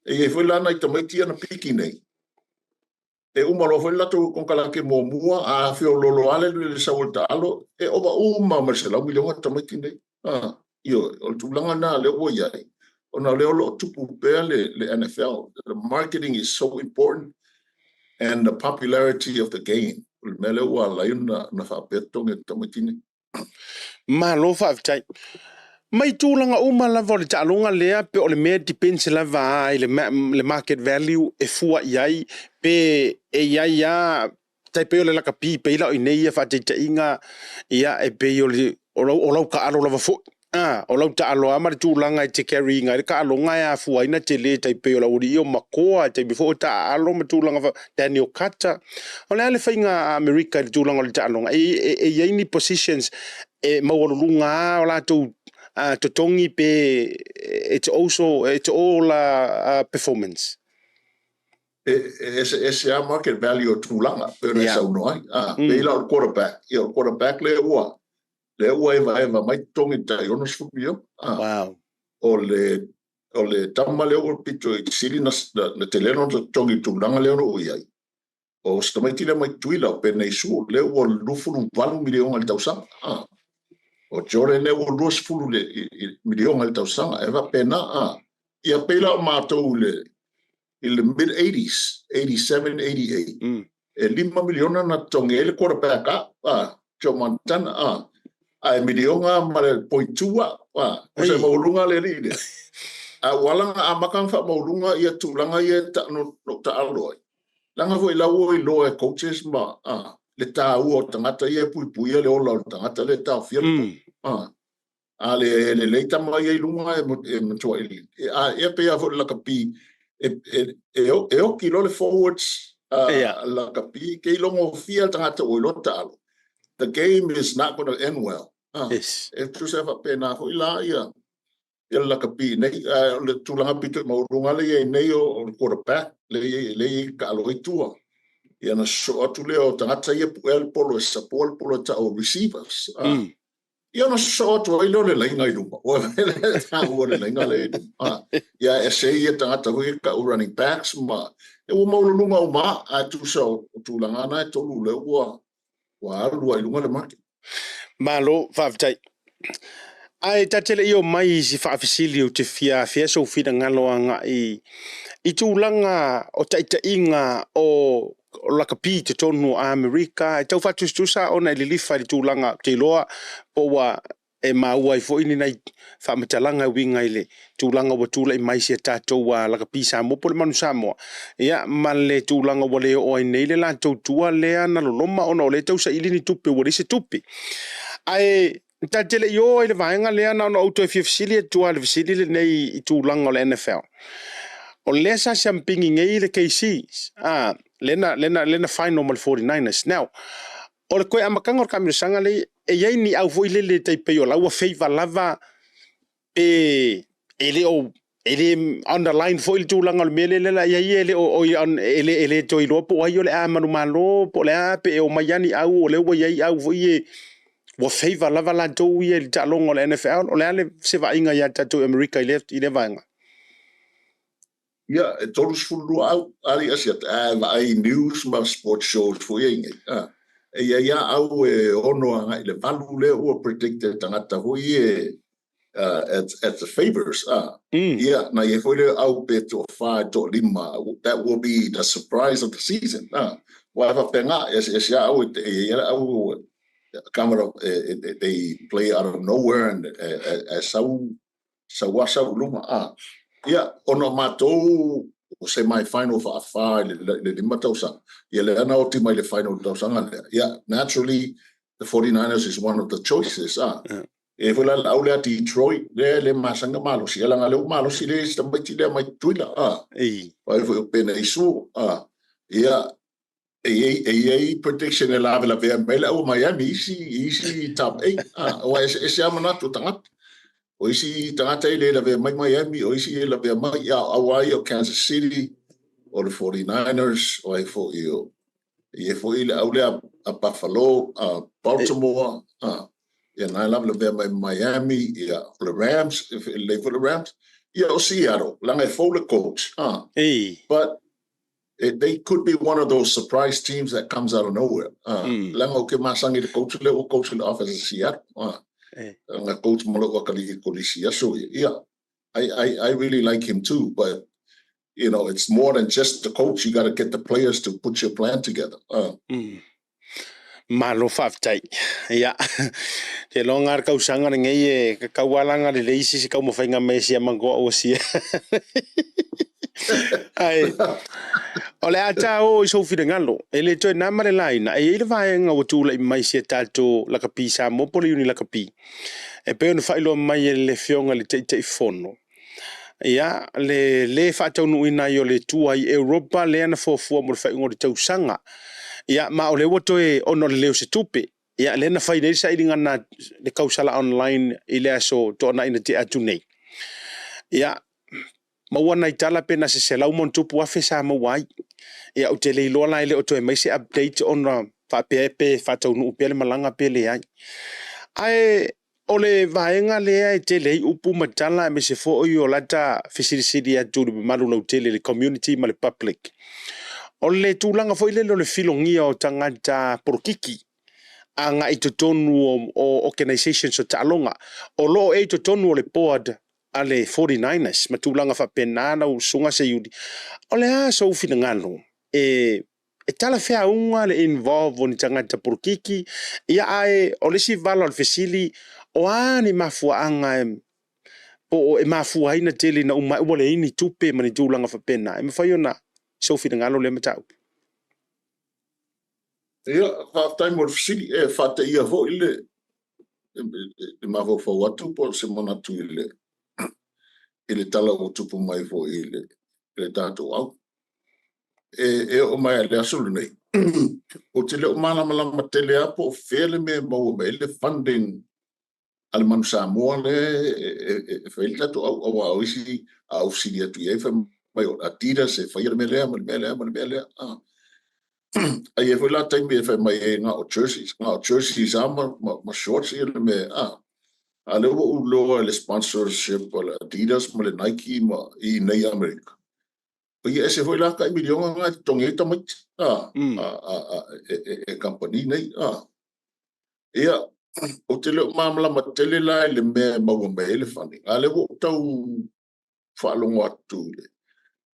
E i ai foi la nai tamaiti ia na piki nei. E uma loa foi le latou konekarate muamua, a feoloolo lava le le sau o le taalo, e ova uma ma le 100 miliona tamaiti nei. Ioe, o le tulaga lena lea ua i ai, ona o lea o lo o tupu pea le, le NFL. The marketing is so important and the popularity of the game. O le mea lea ua ala ai ona, ona faapea totogi o tamaiti nei. Malo faafetai. Mai tulaga uma lava o le taaloga lea pe o le mea depends lava i le, le market value e fua i ai pe e i ai a tai pei o le lakapi pei la o i nei ia faataitaiga ia e pei o le o lau, o lau taalo lava foi. A, o lau taalo lava ma le tulaga e te carry ina ai le taaloga e afua ai na tele tai pei o le aualii o Makoa, taimi foi o taaalo ma tulaga fa, Daniel Carter. O le a le faiga a Amerika i le tulaga o le taaloga? E, e, e i ai ni positions e maualuluga lava o latou totogi pe it's also, it's all performance? E eseese lava market value o tulaga pei ona e saunoa ai. A, pei la o le quarterback, ia o le quarterback lea ua lea ua evaeva mai totogi i le tai 60 miliona. A, Wow. o le o le tama lea ua pito i sili na, na tele lona totogi i le tulaga lea o lo o i ai. O si tamaiti lea mai Tutuila o Penei Sewell lea ua 28 miliona i le tausaga. A, o Jordan lea ua 20 le, i, miliona i le tausaga. E faapena, a. Ia pei la o matou i le, i le mid 80s, 87, 88, e 5 miliona na totogi ai le quarterback a, a, Joe Montana, a, a e miliona ma le point two a, a, o se maualuga le alii lea. A ua ala ona amata ona faamaualuga ia tulaga ia e ta, no, no taalo ai. Leaga foi la ua iloa e coaches ma, a, le taua o tagata ia e puipuia le ola o le tagata lea e taofia le popo. A, A le lelei tama ia i luga e matua i a ia pei lava foi o le lakapi e e oki loa le forwards a lakapi ke ilogofia le tagata ua iloa taalo the game is not gonna end well. E tusa faapena foi la ia ia le lakapi nei a o le tulaga pito i maualuga lea i ai nei o le quarterback lea lea i taalo ai tua. Ia ona sosoo atu lea o tagata ia puea le polo e sapoa le polo e tau o receivers. Ia ona sosoo atu ai lea o le laina i luma. Ua le taua le laina lea i luma. Ia e ese ia tagata foi e tau running backs ma e ua maualuluga uma ae tusa o tulaga na e tolu lea ua ua alu lava i luga le market. Malo, faafetai. Ae ta te le i omai i si faafesili ou te fia afea sou finagalo agai i tulaga o taitaiga o lakapi i totonu o Amerika, e tau faatusatusa ona e lilifa i le tulaga ou te iloa po ua e maua ai foi ni nai faamatalaga e uiga i le tulaga ua tulai mai si a tatou lakapi Samoa po o le manu Samoa, ia ma le tulaga ua le oo ai nei le latou tua lea na loloma ona o lea e tau saili ni tupe ua leai se tupe. Ae ta te le i oo ai i le vaega lea, na ona ou toe fia fesili atu lava i le fesili lenei i tulaga o le NFL. O lea sa siampigi nei le KC, a, lea na, lea na, lea na final ma le 49ers. Now, o le toe amataga o le taamilosaga lea, e i ai ni au foi lele tai pei o la ua favour lava pe e le o e le underline foi le tulaga o le mea lea la i ai e le o e le e le toe iloa po o ai o le a manumalo po o le a pe e omai lava ni au o lea ua i ai au foi e ua favour lava latou ia i le taaloga o le NFL. O le a le se vaaiga ia tatou i Amerika i lea i lea vaega? Ia, e 32 au, ali Asiata, ae vaai i news ma sports shows foi ia i nei. A, e i ai lava au e ono agai i le valu lea ua predict e tagata foi e at, at the favours. A, ia, na i ai foi le au pe toafa i toalima, that will be the surprise of the season. A, aua e faapena, e eseese lava au e i ai le au come out of, they play out of nowhere and e sau sau a sau i luma a. Ia, ona o matou o semi final faafa i le, le lima tausaga, ia lea na oti mai le final tausaga lea. Ia, naturally, the 49ers is one of the choices, a. Yeah. E foi la au lea Detroit, lea le masanga malosi, ia langa lea ua malosi le isi tamaiti lea mai Tutuila, a. Ei. Ai foi o Penei Sewell, a. Ia, E i ai prediction e lavelavea mai le au o Miami i isi, i isi top 8. Ah, aua e eseese lava manatu o tagata. O isi tagata e le lavea mai Miami, o isi e lavea mai, ia, aua ia o Kansas City, o le 49ers, o ai foi o, e i ai foi le au lea a Buffalo, a Baltimore, ah, ia na e lavelavea mai Miami, ia, o le Rams, e lelei foi le Rams, ia o Seattle, leaga e fou le coach, ah. Ei. But they could be one of those surprise teams that comes out of nowhere. Leaga ou te masani i le coach lea ua coach i le offense a Seattle. Na coach ma lou akalii i le kolisi aso ia. Ia, I really like him too, but you know, it's more than just the coach, you got to get the players to put your plan together. Malo faafetai. Ia, te iloa nga le kausaga lenei e kakau lava la nga lelei isi se taumafaiga mai sia mangoa ua sia. Ae, o le a ta o i sou finagalo, e le toe na ma le laina, e i ai le vaega ua tulai mai si a tatou lakapi Samoa po o le Iuni Lakapi, e pei ona faailoa mai e le Afioga i le Taitaifono, Ia, le lē faataunuuina ai o le tua i Europa lea na fuafua mo le faaiuga o le tausaga. Ia, ma o lea ua toe, ona o le lē o se tupe, ia, lea na fai nei le sailiga na le kausala online i le aso Toonai na tea atu nei. Ia, Maua nai tala pe na se 100+ sa maua ai. Ia ou te le iloa la e le o toe mai se update ona faapea pe faataunuu pea le malaga pe leai. Ae o le vaega lea e tele ai upu ma tala aemaise foi o lata fesilisili atu i le mamalu lautele i le community ma le public. O le tulaga foi lele o le filogia o tagata polokiki agai i totonu o organisations o taaloga. O lo o ea i totonu o le board a le 49ers ma tulaga faapena lau Susuga Seiuli. O le a sou finagalo e e talafeauga le involve o ni tagata polokiki? Ia ae o le isi vala o le fesili, o a ni mafuaaga e po o e mafua ai na tele ina uma ua leai ni tupe ma ni tulaga faapena? E mafai ona sou finagalo lea mataupu? Ia, faafetai mo le fesili. E faateia foi le mafaufau atu po o se manatu i le tala ua tupu mai foi i le tatou au. E oo mai i le aso lenei, ou te le o malamalama tele lava po o fea le mea e maua mai ai le funding a le Manu Samoa lea e fai ai le tatou au, aua o isi a ou fesili atu i ai fai mai o Adidas e faia le mea lea ma le mea lea ma le mea lea. Ae i ai foi la taimi e fai mai ai na o jerseys, na o jerseys lava ma shorts ia le mea. A lea ua ou iloa i le sponsorship a le Adidas ma le Nike ma i nei Amerika. O ia ese foi la tai miliona na e totogi ai tamaiti e kamupani nei. Ia, ou te le o malamalama tele la i le mea e maua mai ai le funding. A lea ua ou tau faalogo atu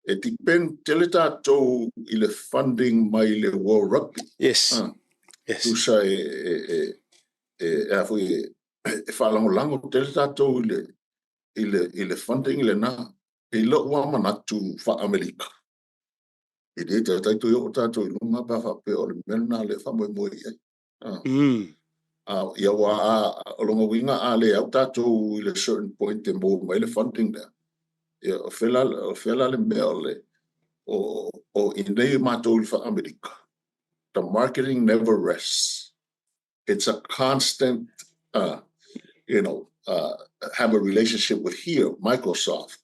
e depend tele tatou i le funding mai le World Rugby. Yes. Tusa e a foi e faalagolago tele tatou i le funding lena. I lou lava manatu faa-Amerika, e le taitai toe oo tatou i luga pe a faapea o le mea lena lea e faamoemoe i ai. Ia aua o lona uiga a le au tatou i le certain point e maua mai le funding lea, ia o fea la le mea o le o i nei matou i le faa-Amerika, the marketing never rests. It's a constant, have a relationship with here, Microsoft,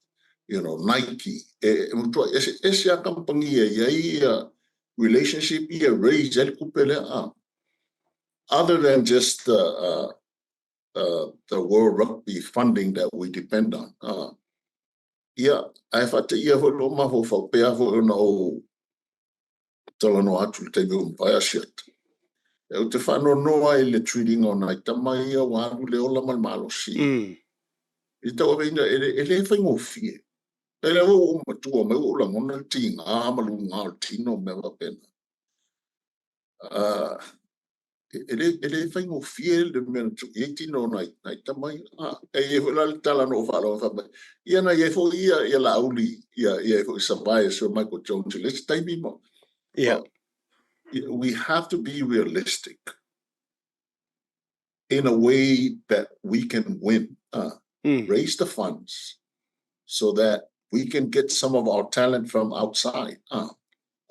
Nike. E matua ese ese a kamupani e i ai ia relationship ia raise ai le tupe lea. Other than just the World Rugby funding that we depend on. Ia, ae faateia foi lou mafaufau pea foi ona ou talanoa atu i le taimi ua mavae Asiata. Ou te faanoanoa i le treat-ina o nai tama ia ua alu le ola ma le malosi. I tauaveina, e le faigofie. E lea ua ou matua mai ua ou lagona le tiga ma luga o le tino mea faapena. E le faigofie le mea na tuu i ai tino o nai tama ia. E i ai foi la le tala na ou faalogo fai mai, ia na i ai foi ia Laauli, ia foi Savaia, Sir Michael Jones i le isi taimi ma. We have to be realistic in a way that we can win. Raise the funds so that we can get some of our talent from outside. Aua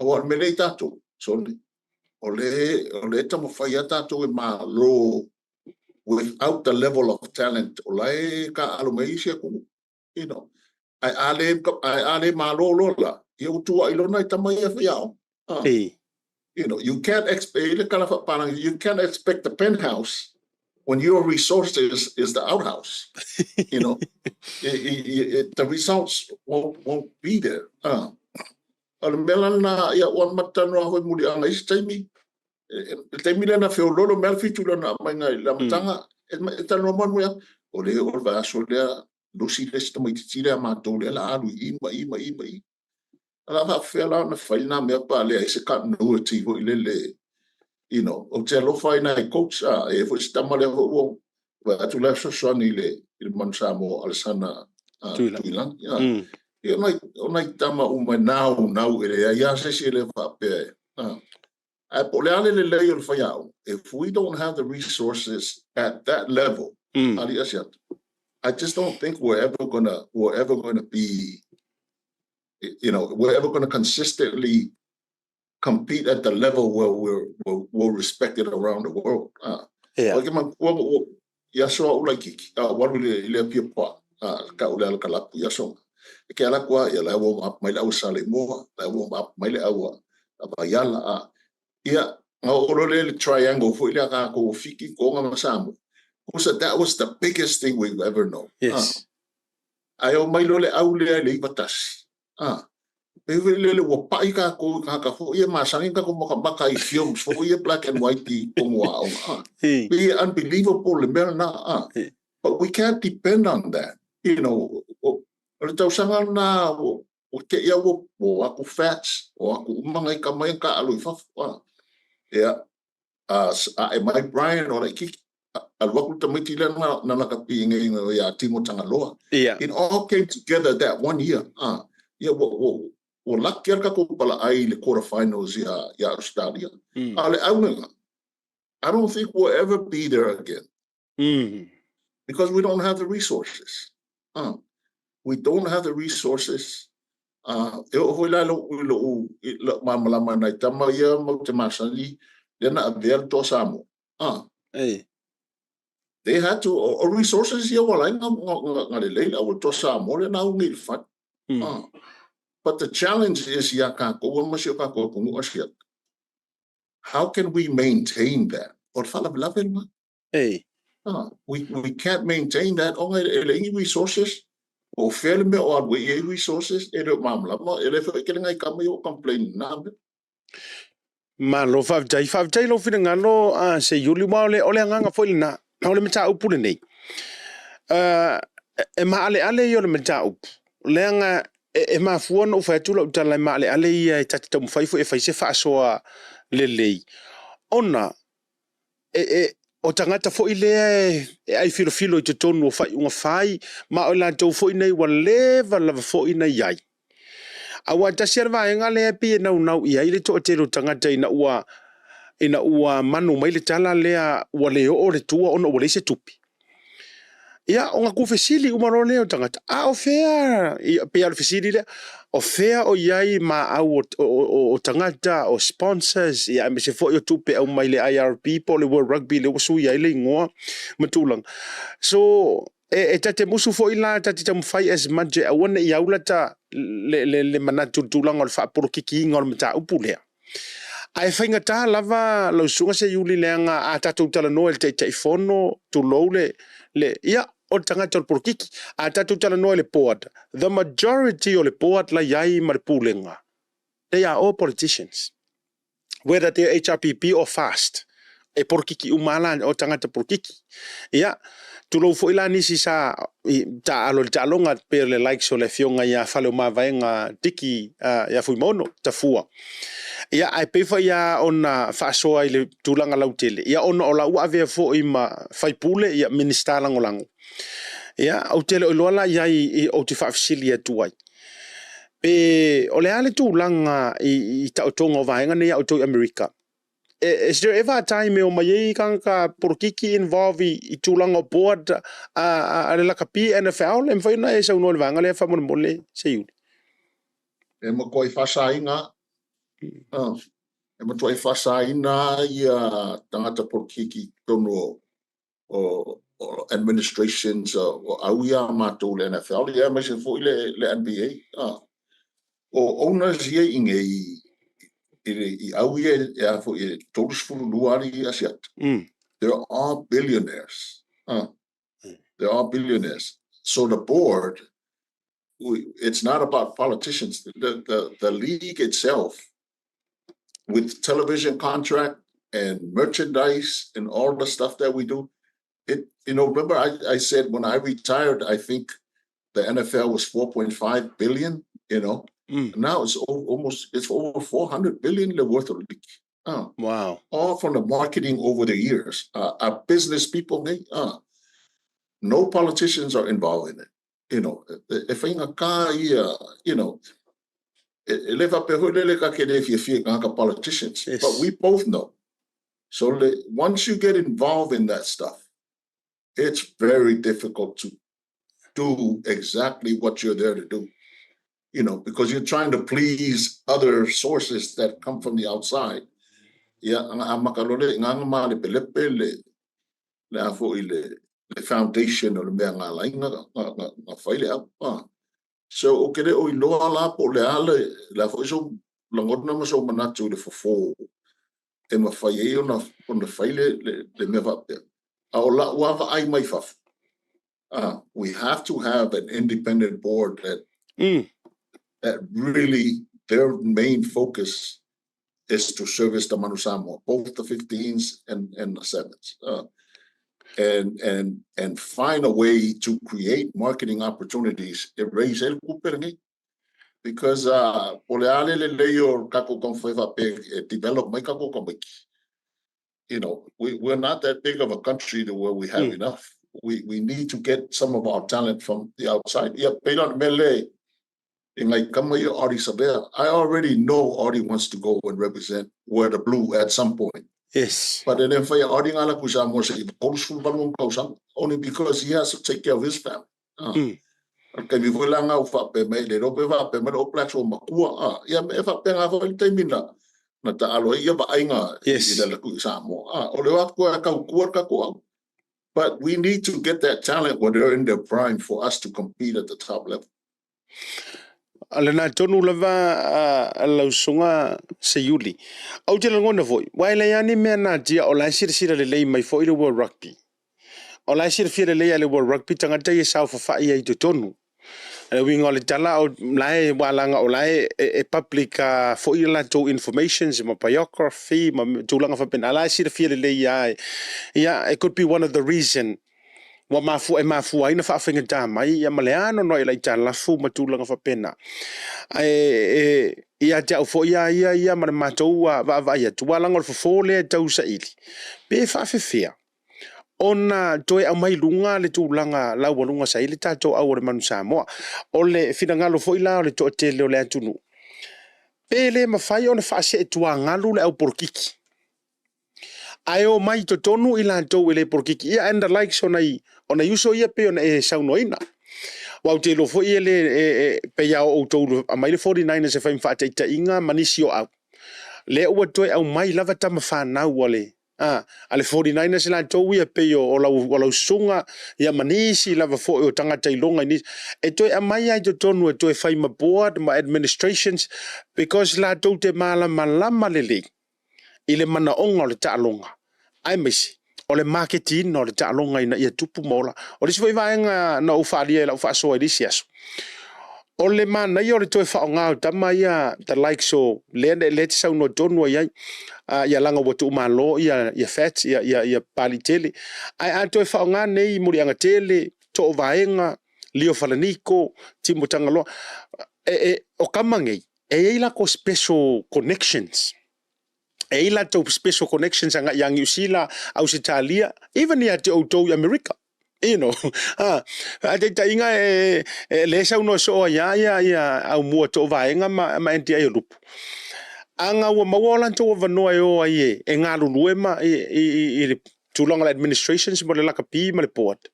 o le mea lea i tatou, sorry, o le taumafai a tatou e malo without the level of talent o la e kaalo mai isi atunuu. Ae a le malo loa la, ia ua tuuai loa nai tama ia faiaoga. You can't expect, le kala faapalagi, you can't expect the penthouse when your resources is the outhouse. The results won't be there. O le mea la lena, ia ua matanoa foi muliaga isi taimi, le taimi lea na feololo mea le 7 lona aumaiga i le amataga, e talanoa mai mua, o le o le vaiaso lea, lusi le isi tamaitiiti lea matou lea la alu i i ma i ma i ma i. Ala faafefea la ona fai lena mea pa leai se continuity foi lele, ou te alofa ai nai coach, e foi se tama lea foi ua vaai atu la e fesoasoani i le Manu Samoa Alesana Tuilagi. Ia o nai tama uma e nau nau e leai lava se isi e le faapea e. Ae po o le a le lelei o le faiaoga, if we don't have the resources at that level, Ali Asiata, I just don't think we're ever gonna be, we're ever gonna consistently compete at the level where we're respected around the world. O ke man ua ia so au laititi, walu i le Apia Park, ka o le ala kalapu ia so. E ke ala atu ia la warm up mai le au Saleimoa, la warm up mai le au a Vaiala. A. Ia, na oo loa lea i le triangle foi lea a tatou o Fiti, Toga ma Samoa. Pusa, that was the biggest thing we've ever known. Yes. A. Ae omai loa le au lea i le 91. A. Pei foi lele ua pai tatou i tagata foi ia masani ona tatou matamata i films foi ia black and white i totonu o aoga. A. Pei e unbelievable le mea lena. A. But we can't depend on that. You know, o le tausaga lena ua te i au ua o atu fats, o atu uma nai tama ia na taaalo i fafo. A. Ia, ae mai Brian o laitiiti, alu atu le tamaiti lea na lakapi nei ia Timo Tagaloa. Yeah. It all came together that one year. Ia, ua lucky lava le tatou palaai i le quarter finals ia Australia. A o le auga, I don't think we'll ever be there again. Because we don't have the resources. We don't have the resources. E oo foi la i lou malamalama i nai tama ia matou te masani lea na avea le Toa Samoa. They had to, o resources ia ua ala ai ona lelei le au o le Toa Samoa lea na au nei i le fale. But the challenge is iā tatou ma si o tatou atunuu Asiata. How can we maintain that? O le faalavelave lena. Ei. We can't maintain that ona e leai ni resources. Po o fea le mea o alu ai i ai resources, e le o malamalama, e le foi e tele nai tama ia o complain i na mea. Malo faafetai. Faafetai i lou finagalo a Seiuli, aua o le, o le agaga foi lena, o le mataupu lenei. E maaleale ia o le mataupu, leaga e mafua ona ou fai atu lau tala e maaleale ia e ta te taumafai foi e fai se faasoa lelei, ona o tagata foi lea e ai filofilo i totonu o faaiuga fai, ma o i latou foi nei ua leva lava foi na i ai. Aua e tasi lava le vaega lea e pei e naunau i ai le toatele o tagata ina ua ina ua manu mai le tala lea ua le oo le tua ona ua leai se tupe. Ia, ona tuufesili uma loa lea o tagata, a o fea, e pei lava o le fesili lea, o fea o i ai maau o tagata, o sponsors, ia aemaise foi o tupe e aumai le IRB po o le World Rugby lea ua suia ai le igoa ma tulaga. So, e ta te musu foi la, ta te taumafai as much e aua ne i au lata le manatu i le tulaga o le faapolokikiina o le mataupu lea. Ae faigata lava lau susuga Seiuli leaga a tatou talanoa i le Taitaifono, tulou le, le, ia, o le tagata o le polokiki. A tatou talanoa i le board, the majority o le board la i ai ma le pulega, they are all politicians. Whether they're HRPP or fast, e polokiki uma lava la, o tagata polokiki. Ia, tulou foi la nisi sa i taaalo i le taaloga pei o le likes o le afioga ia Faleomavaega Dickie ia Fuimaono Tafua. Ia, ae pei foi lava ona faasoa i le tulaga lautele, ia ona o la ua avea foi ma faipule, ia Minisita Lagolago. Ia, ou te le o iloa la i ai ou te faafesili atu ai. Pe o le a le tulaga i taotoga o vaega nei a outou i Amerika? Is there ever a time e omai ai tagata polokiki involve i tulaga o board a le lakapi NFL? E mafai ona e saunoa i le vaega lea faamolemole, Seiuli? E matuai faasaina lava. E matuai faasaina ia tagata polokiki i totonu o administrations o au ia a matou le NFL ia aemaise foi le NBA. O owners ia i inei i au ia e a foi e 32 alii Asiata. They are all billionaires. They are all billionaires. So the board, it's not about politicians. The league itself, with television contract and merchandise and all the stuff that we do, it, you know, remember I said when I retired, I think the NFL was 4.5 billion, you know. Now it's almost, it's over 400 billion the worth of the league. Wow. All from the marketing over the years. Our business people, they, no politicians are involved in it. You know, e faigata ia, you know, e le faapea foi lele ta te le fiafia i tagata politicians, Yes. but we both know. So le, once you get involved in that stuff, it's very difficult to do exactly what you're there to do. You know, because you're trying to please other sources that come from the outside. Ia, a maka loa le gagama malepelepe le, le a foi le, le foundation o le mea na ala ai na fai le au. So ou te le o iloa la po o le a le le a foi sou lagona ma sou manatu i le fofo e mafai ai ona ona fai le le le mea faapea. A o lau lava vaai mai fafo, we have to have an independent board that that really their main focus is to service the Manu Samoa, both the 15s and, and the 7s. And, and, and find a way to create marketing opportunities e raise ai le tupe lenei. Because uh, po le a le lelei o tatou taumafai faapea e develop mai tatou tamaiti, you know, we, we're not that big of a country to where we have enough. We, we need to get some of our talent from the outside. Ia, pei la o le mea lea i ngai tama ia o Ardie Savea. I already know Ardie wants to go and represent wear the blue at some point. Yes. But e le mafai e Ardie ona alu atu i Samoa seia 38 ona tausaga only because he has to take care of his family. Ah. O le taimi foi la lena ua faapea mai, le iloa pe faapea mai le All Blacks ua matua. Ah, ia e faapena foi le taimi na na taalo ai ia vaaiga i le alu atu i Samoa. Ah, o le o atu e tautua le tatou au. But we need to get that talent when they're in their prime for us to compete at the top level. A lena tonu lava a lau susuga Seiuli. Ou te lagona foi, aua e leai lava ni mea natia o la e silasila lelei mai foi le World Rugby. O la e silafia lelei lava e le World Rugby tagata ia e saofafai ai i totonu. O le uiga o le tala, o la e, aua leaga o la e, e public foi le latou informations ma biography ma tulaga faapena, a la e silafia lelei lava e, ia, it could be one of the reason ua mafua, e mafua ai na faafaigata mai ia ma le anoanoai o le aitalafu ma tulaga faapena. Ae e, ia te au foi a ia ia ma le matou vaavaai atu, aua leaga o le fofo lea e tau saili, pe faafefea ona toe aumai luga le tulaga laualuga sa i ai le tatou au o le Manu Samoa. O le finagalo foi la o le toatele o le atunuu, pe le mafai ona faaseetuagalu le au polokiki, ae omai i totonu i latou e le polokiki ia and the likes o nai, o nai uso ia pei ona e saunoaina. Aua ou te iloa foi e le, e, e, pei lava o outou aumai le 49ers e fai ma faataitaiga ma nisi o au, lea ua toe aumai lava tama fanau a le A, a le 49ers latou ia pei o, o lau, o lau susuga, ia ma nisi lava foi o tagata iloga i nisi, e toe aumai lava i totonu e toe fai ma board ma administrations, because latou te malamalama lelei i le manaoga o le taaloga, aemaise o le maketiina o le taaloga ina ia tupu ma ola. O le isi foi vaega na ou faaalia i lau faasoa i le isi aso, o le manaia o le toe faaaoga o tama ia the likes o lea lea te saunoa tonu ai ai ia laga ua tuumalo ia ia fats ia ia ia Papalii tele ae a toe faaaoga nei Muliaga tele Too Vaega Lio Falaniko Timo Tagaloa e, e, o tama nei e i ai latou special connections e i ai latou special connections agai ia Niu Sila, Ausetalia, even ia te outou i Amerika. You know, ha, a taitaiga e, e le saunoa soo ai a ia, ia Aumua Toovaega ma, ma NDI o Lupu. Aga ua maua o latou avanoa e o ai e, e galulue ma i, i, i, i le tulaga o le administrations mo le lakapi ma le board.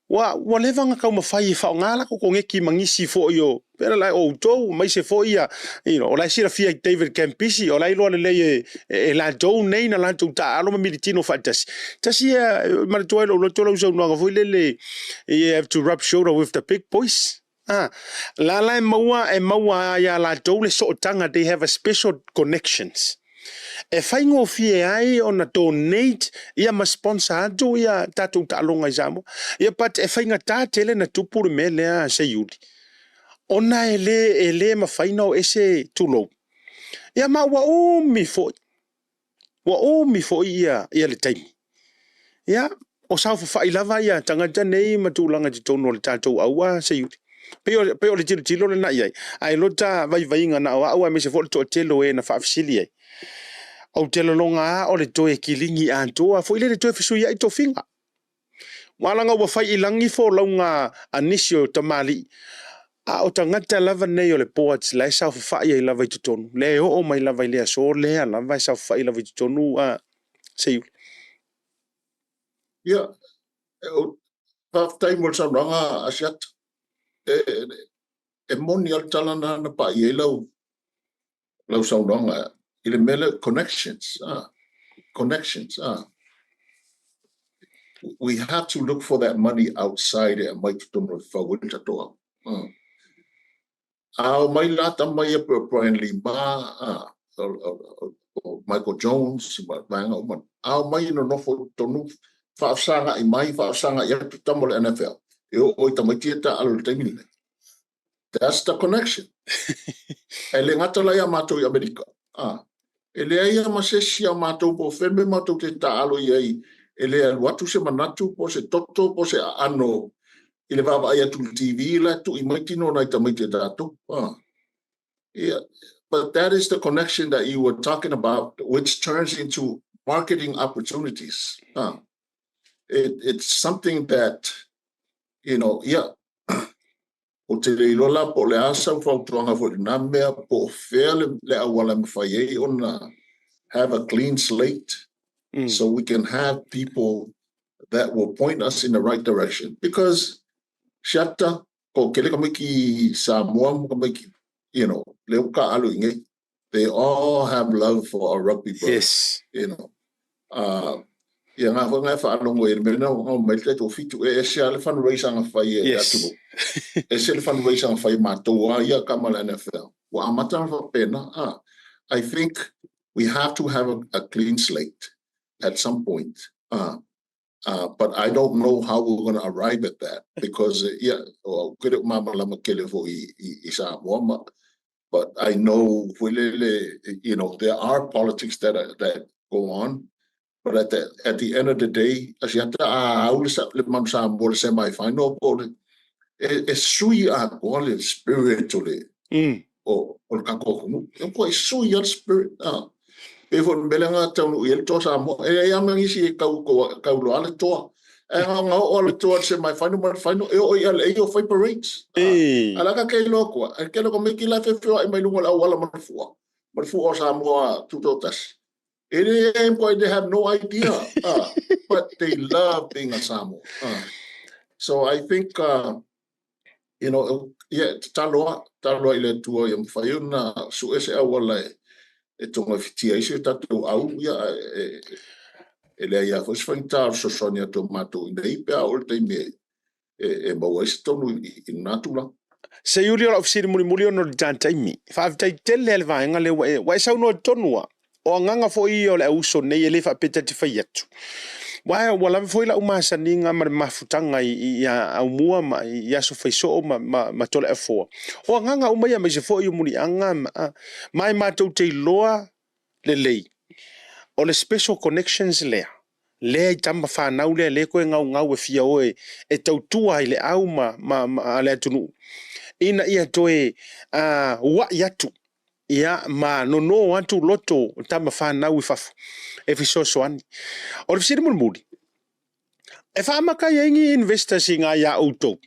Ua, ua leva ona taumafai e faaaoga latou koneti ma nisi foi o, pei la o outou, aemaise foi ia, you know, o la e silafia e David Campisi, o la e iloa lelei e, e, e latou nei na latou taaalo ma militino faatasi. Tasi ia, e manatua ai lou loto lau saunoaga foi lele, you have to rub shoulder with the big boys. Ah, la la e maua, e maua ai a latou le sootaga, they have a special connections. E faigofie ai ona donate ia ma sponsor atu ia tatou taaloga i Samoa. Ia but e faigata tele na tupu le mea lea Seiuli. Ona e le, e le mafai ona o ese tulou. Ia ma ua umi foi. Ua umi foi ia, ia le taimi. Ia, o saofafai lava ia tagata nei ma tulaga i totonu o le tatou aua Seiuli. Pei o, pei o le tilotilo lena i ai. Ae lota vaivaiga na o au aemaise foi o le toatele o e na faafesili ai. Ou te lagona lava o le toe kiligi atoa foi lele toe fesuiai tofiga. Ua laga ua fai i lagi folauga a nisi o tamalii, a o tagata lava nei o le boards la e saofafai ai lava i totonu, lea e oo mai lava i le aso lea lava e saofafai lava i totonu a Seiuli. Ia, faafetai mo le saunoaga Asiata. E, e moni lava le tala na na paʻi ai lau lau saunoaga i le mea lea connections, ah, connections, ah. We have to look for that money outside e aumai totonu e fau ai le tatou au. Ah. A o mai la tama ia po o Brian Lee ma, a, o Michael Jones, ma vaega uma. A o mai e nonofo i totonu, faafesagaai mai, faafesagaai atu tama o le NFL. E oo i tamaiti ia taaalo i le taimi lenei. That's the connection. E le gata la ia matou i Amerika. A, e leai lava ma se isi a matou po o fea le mea matou te taaalo i ai e le alu atu se manatu po o se toto po o se aano i le vaavaai atu i le TV la e tui mai tino o nai tamaiti a tatou. A. Yeah. But that is the connection that you were talking about, which turns into marketing opportunities. It's something that, yeah, ou te le iloa la po o le a sau fautuaga foi i lena mea, po o fea le auala e mafai ai ona have a clean slate so we can have people that will point us in the right direction. Because siata, ko kele tamaiti Samoa ma tamaiti, lea ua taaalo i inei, they all have love for our rugby brothers. Yes. Ia ngā foi ngai whaalongo i le mea na o mai le tatou fitu e ese a le fundraiser nga fai e atunuu. Ese le fundraiser nga fai mātou a ia kama le NFL. Ua amata na whapena. I think we have to have a clean slate at some point. But I don't know how we're going to arrive at that because, yeah, o kere o māmalama kele fo i Samoa ma, but I know foi lele, there are politics that go on, but at the end of the day, asiata a au le, le manu Samoa le semi-final po le, e sui atoa le spirit o le, o le tatou atunuu. E ko e sui a le spirit. Pe foi le mele nga taunu i le toa Samoa. E ai ama nisi e kau, kau loa le toa. E nga nga o le toa le semi-final ma le final. E o i ale e o fai parades. Ala ka ke loa koa. E kele ko meki la fe ai mai lunga le auala ma le fua. Ma le fua o Samoa tutotasi. E le they have no idea. But they love being a Samoa. So I think, yeah, tatalo tatalo i le Atua ia mawhai ona su e se auala e tonga whitia i se tatou au, ia, e lea ia foi se whaingata o fesoasoani atu o matou i nei pe a o le taimi e maua ai se tonu i lena tulaga. Se iuli o lau fesili mulimuli ona o le taimi. Faafetai tele le vaega lea ua e saunoa tonu a. O agaga foi ia o le auuso nei e le faapea ta te fai atu. Ua lava foi lau masaniga ma le mafutaga i aumua ma i aso faisoo ma Toleafoa. O agaga uma ia aemaise foi o muliaga ma e matou te iloa lelei. O le special connections lea, lea i tama whanau lea le koe ngau ngau e fia oe e tautua i le au ma le atunuu. Ina ia toe uai atu ia ma nono atu loto tama whanau i fafo e fesoasoani. O le fesili mulimuli, e faamaka ai ni investors i ngā ia outou.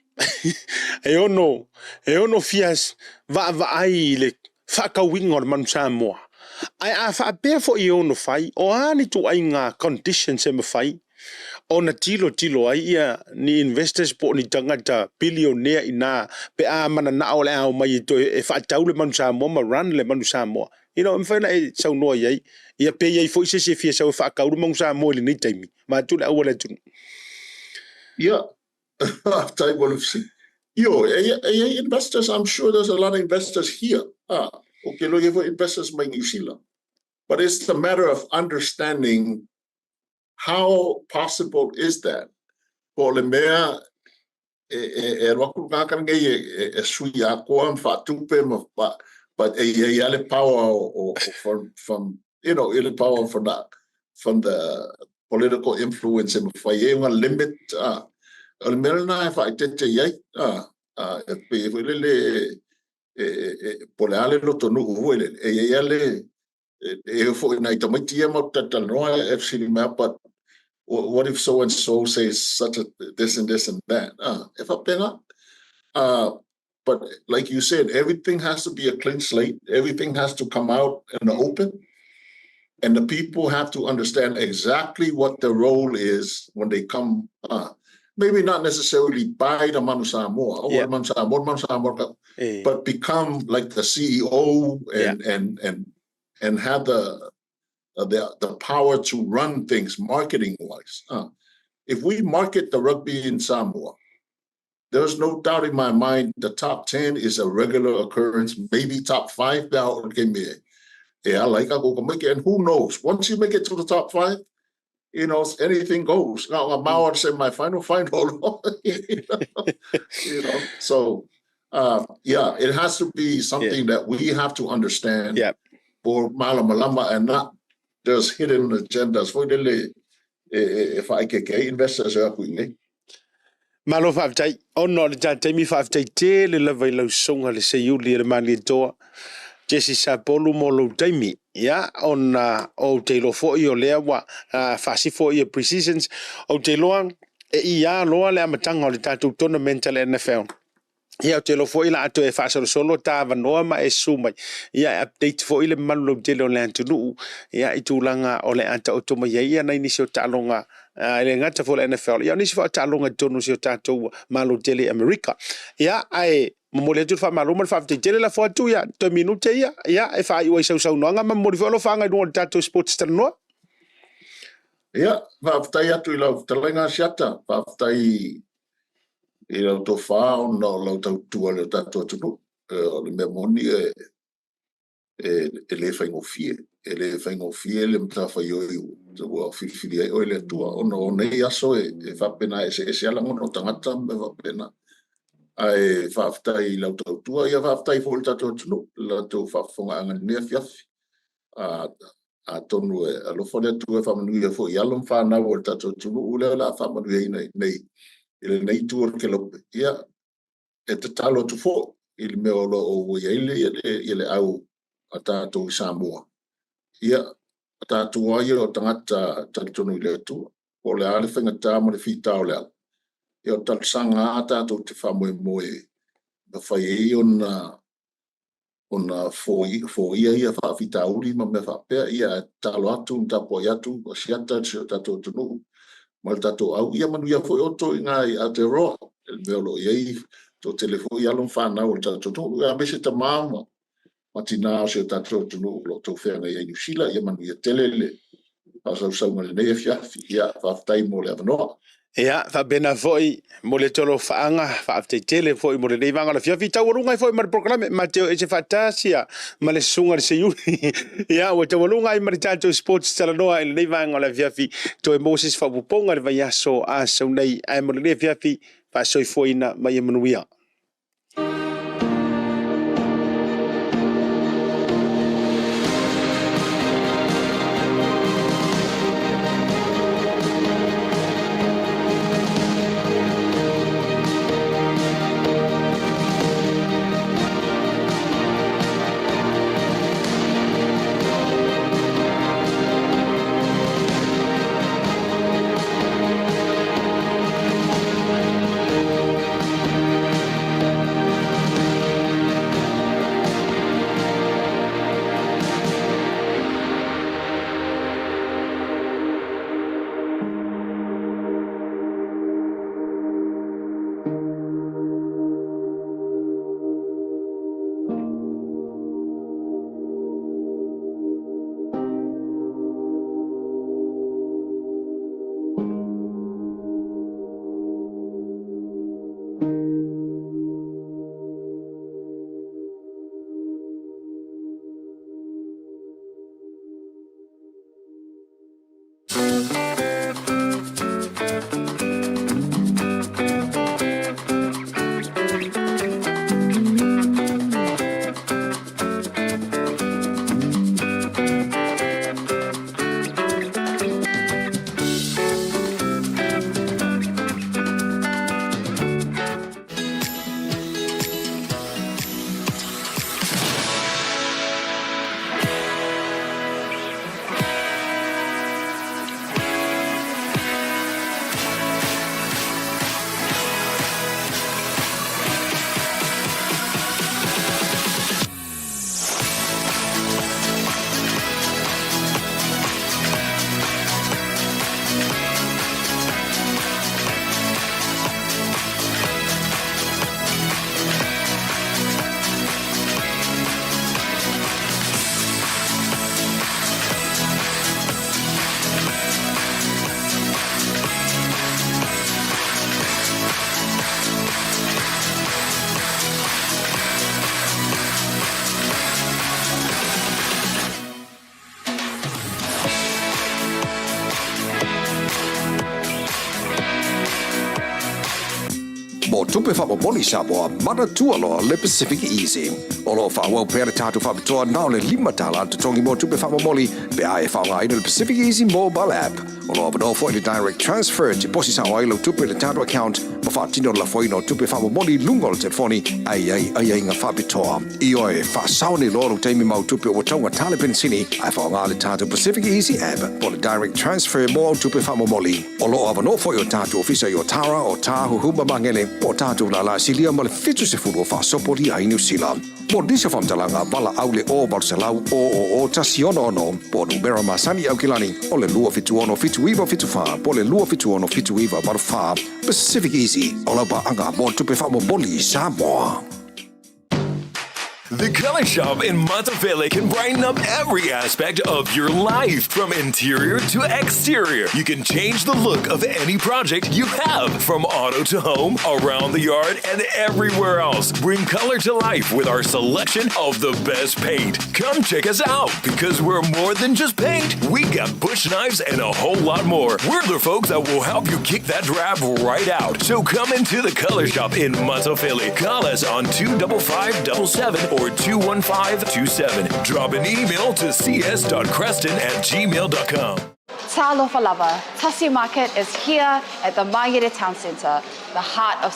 E ono fia vaavaai i le faakauiga o le manu Samoa. Ae a faapea foi e ono fai, o a ni tuaiga conditions e mafai ona tilotilo ai ia ni investors po o ni tagata billionaire ina pe a mananao o le a omai e toe e faatau le manu Samoa ma run le manu Samoa. E mafai ona e saunoa i ai. Ia pe i ai foi se isi e fia sau e faakau le manu Samoa i lenei taimi. Vaeatu le au a le atunuu. Yeah, faafetai mo le fesili. Ioe, e i ai investors, I'm sure there's a lot of investors here. Okay, lo foi investors mai New Zealand. But it's the matter of understanding how possible is that. Po o le mea e alu atu le tagata lenei e sui atoa ma faatupe ma but e i ai lava le power o from i le power from the political influence e mafai ai ona limit. O le mea lena e faaeteete i ai e pei foi lele e po o le a le lotonuu foi lele e i ai lava le e foi nai tamaiti ia ma talatalanoa e fesili mai, "But what if so and so says such a this and this and that?" E faapena. But like you said, everything has to be a clean slate. Everything has to come out in the open, and the people have to understand exactly what their role is when they come, maybe not necessarily buy the Manu Samoa or Manu Samoa, Manu Samoa, but become like the CEO and and have the power to run things marketing wise. If we market the rugby in Samoa, There's no doubt in my mind the top 10 is a regular occurrence, maybe top 5 pe a oo i le taimi e ala ai tatou tamaiti. And who knows, once you make it to the top 5, you know, anything goes. Na o ka mao o le semi-final, final. You know, so yeah, it has to be something that we have to understand for malamalama and not just hidden agendas foi lele e faaikeike ai investors e o atu i inei. Malo faafetai. Ona o le ta taimi faafetai tele lava i lau susuga le Seiuli e le Malietoa Jesse Sapolu mo lou taimi. Ia, ona ou te iloa foi o lea ua faasifo ia pre-seasons, ou te iloa e ia loa le amataga o le tatou tournament a le NFL. Ia, ou te iloa foi o le a toe faasolosolo ta avanoa ma e susu mai, ia e update foi le mamalu lautele o le atunuu, ia, i tulaga o le a taoto mai ai ia nai nisi o taaloga, e le gata foi o le NFL, ia o nisi foi o taaloga i totonu o si o tatou Malo tele i Amerika. Ia, ae momoli atu le faamalo ma le faafetai tele. Lafo atu ia toe minute ia, ia, e faaiu ai sau saunoaga ma momoli foi alofaaga i luga o le tatou Sports Talanoa. Ia, faafetai atu i lau fetalaiga Asiata, faafetai i lau tofa ona o lau tautua i le tatou atunuu. O le mea moni e, e, e le faigofie, e le faigofie le matafaioi ua filifili ai oe le Atua, ona o nei aso e, e faapena e eseese lava lagona o tagata ma mea faapena. Ae faafetai i lau tautua, ia faafetai foi i le tatou atunuu, i le latou faafofogaaga i lenei afiafi. Atonu e alofa le Atua e faamanuia foi i alo ma fanau o le tatou atunuu lea o le a faamanuiaina i nei i lenei itu o le kelope. Ia, e tatalo atu foi i le mea o lo o ua i ai le, le, le au a tatou i Samoa. Ia, o tatou lava ia o tagata talitonu i le Atua, po o le a le faigata ma le fita o le ala, ia o talosaga lava tatou te faamoemoe mafai ai ona ona foia ia faafitauli ma mea faapea, ia e tatalo atu ma tapuai atu ma siata si o tatou atunuu ma le tatou au. Ia manuia foi outou i ina i Aotearoa, i le mea o lo o i ai toatele foi alo ma fanau o le tatou atunuu, aemaise tama ma tina o si o tatou atunuu o lo o outou feagai ai i Niu Sila. Ia manuia tele le faasausauga i lenei afiafi. Ia, faafetai mo le avanoa. Ia, faapena foi mo le tolofaaga, faafetai tele foi mo lenei vaega o le afiafi. Taualuga ai foi ma le polokalame, ma te o ese faatasi ia ma le susuga i le Seiuli. Ia, ua taualuga ai ma le tatou Sports Talanoa i lenei vaega o le afiafi. Toe maua se isi faaopoopoga i le vaiaso a sau nei. Ae mo lenei afiafi, faasoifuaina ma ia manuia. Mo tupe faamomoli Samoa, manatua loa le Pacific Easy. O lo o faaauau pea le tatou faapitoa na o le $5 le totogi mo tupe faamomoli pe a e faaaogaina le Pacific Easy Mobile App. O lo o avanoa foi le Direct Transfer e tiposi sao ai lau tupe i le tatou account ma faatino le lafoina o tupe faamomoli i luga o le telefoni ae i ai aiaiga faapitoa. Ioe, faasao nei loa lou taimi ma au tupe ua taugata le penisini ae faaaoga le tatou Pacific Easy App po o le Direct Transfer mo au tupe faamomoli. O lo o avanoa foi o tatou ofisa i Otara, Otāhuhu ma Magele, po o tatou lala silia ma le 70 o faasopolia ai Niu Sila. Mo nisi o faamatalaga, valaau le 0 800 000 166 po o numera masani i Aukilani o le 276 7974 po o le 276 7984. Pacific Easy, o lau paaga mo tupe faamomoli i Samoa. The Color Shop in Matafele can brighten up every aspect of your life, from interior to exterior. You can change the look of any project you have, from auto to home, around the yard, and everywhere else. Bring color to life with our selection of the best paint. Come check us out because we're more than just paint. We got bush knives and a whole lot more. We're the folks that will help you kick that drab right out. So come into the Color Shop in Matafele. Call us on 25577 or 21527. Drop an email to cs.creston at gmail.com. Talofa lava, Tasi Market is here at the Magere Town Centre, the heart of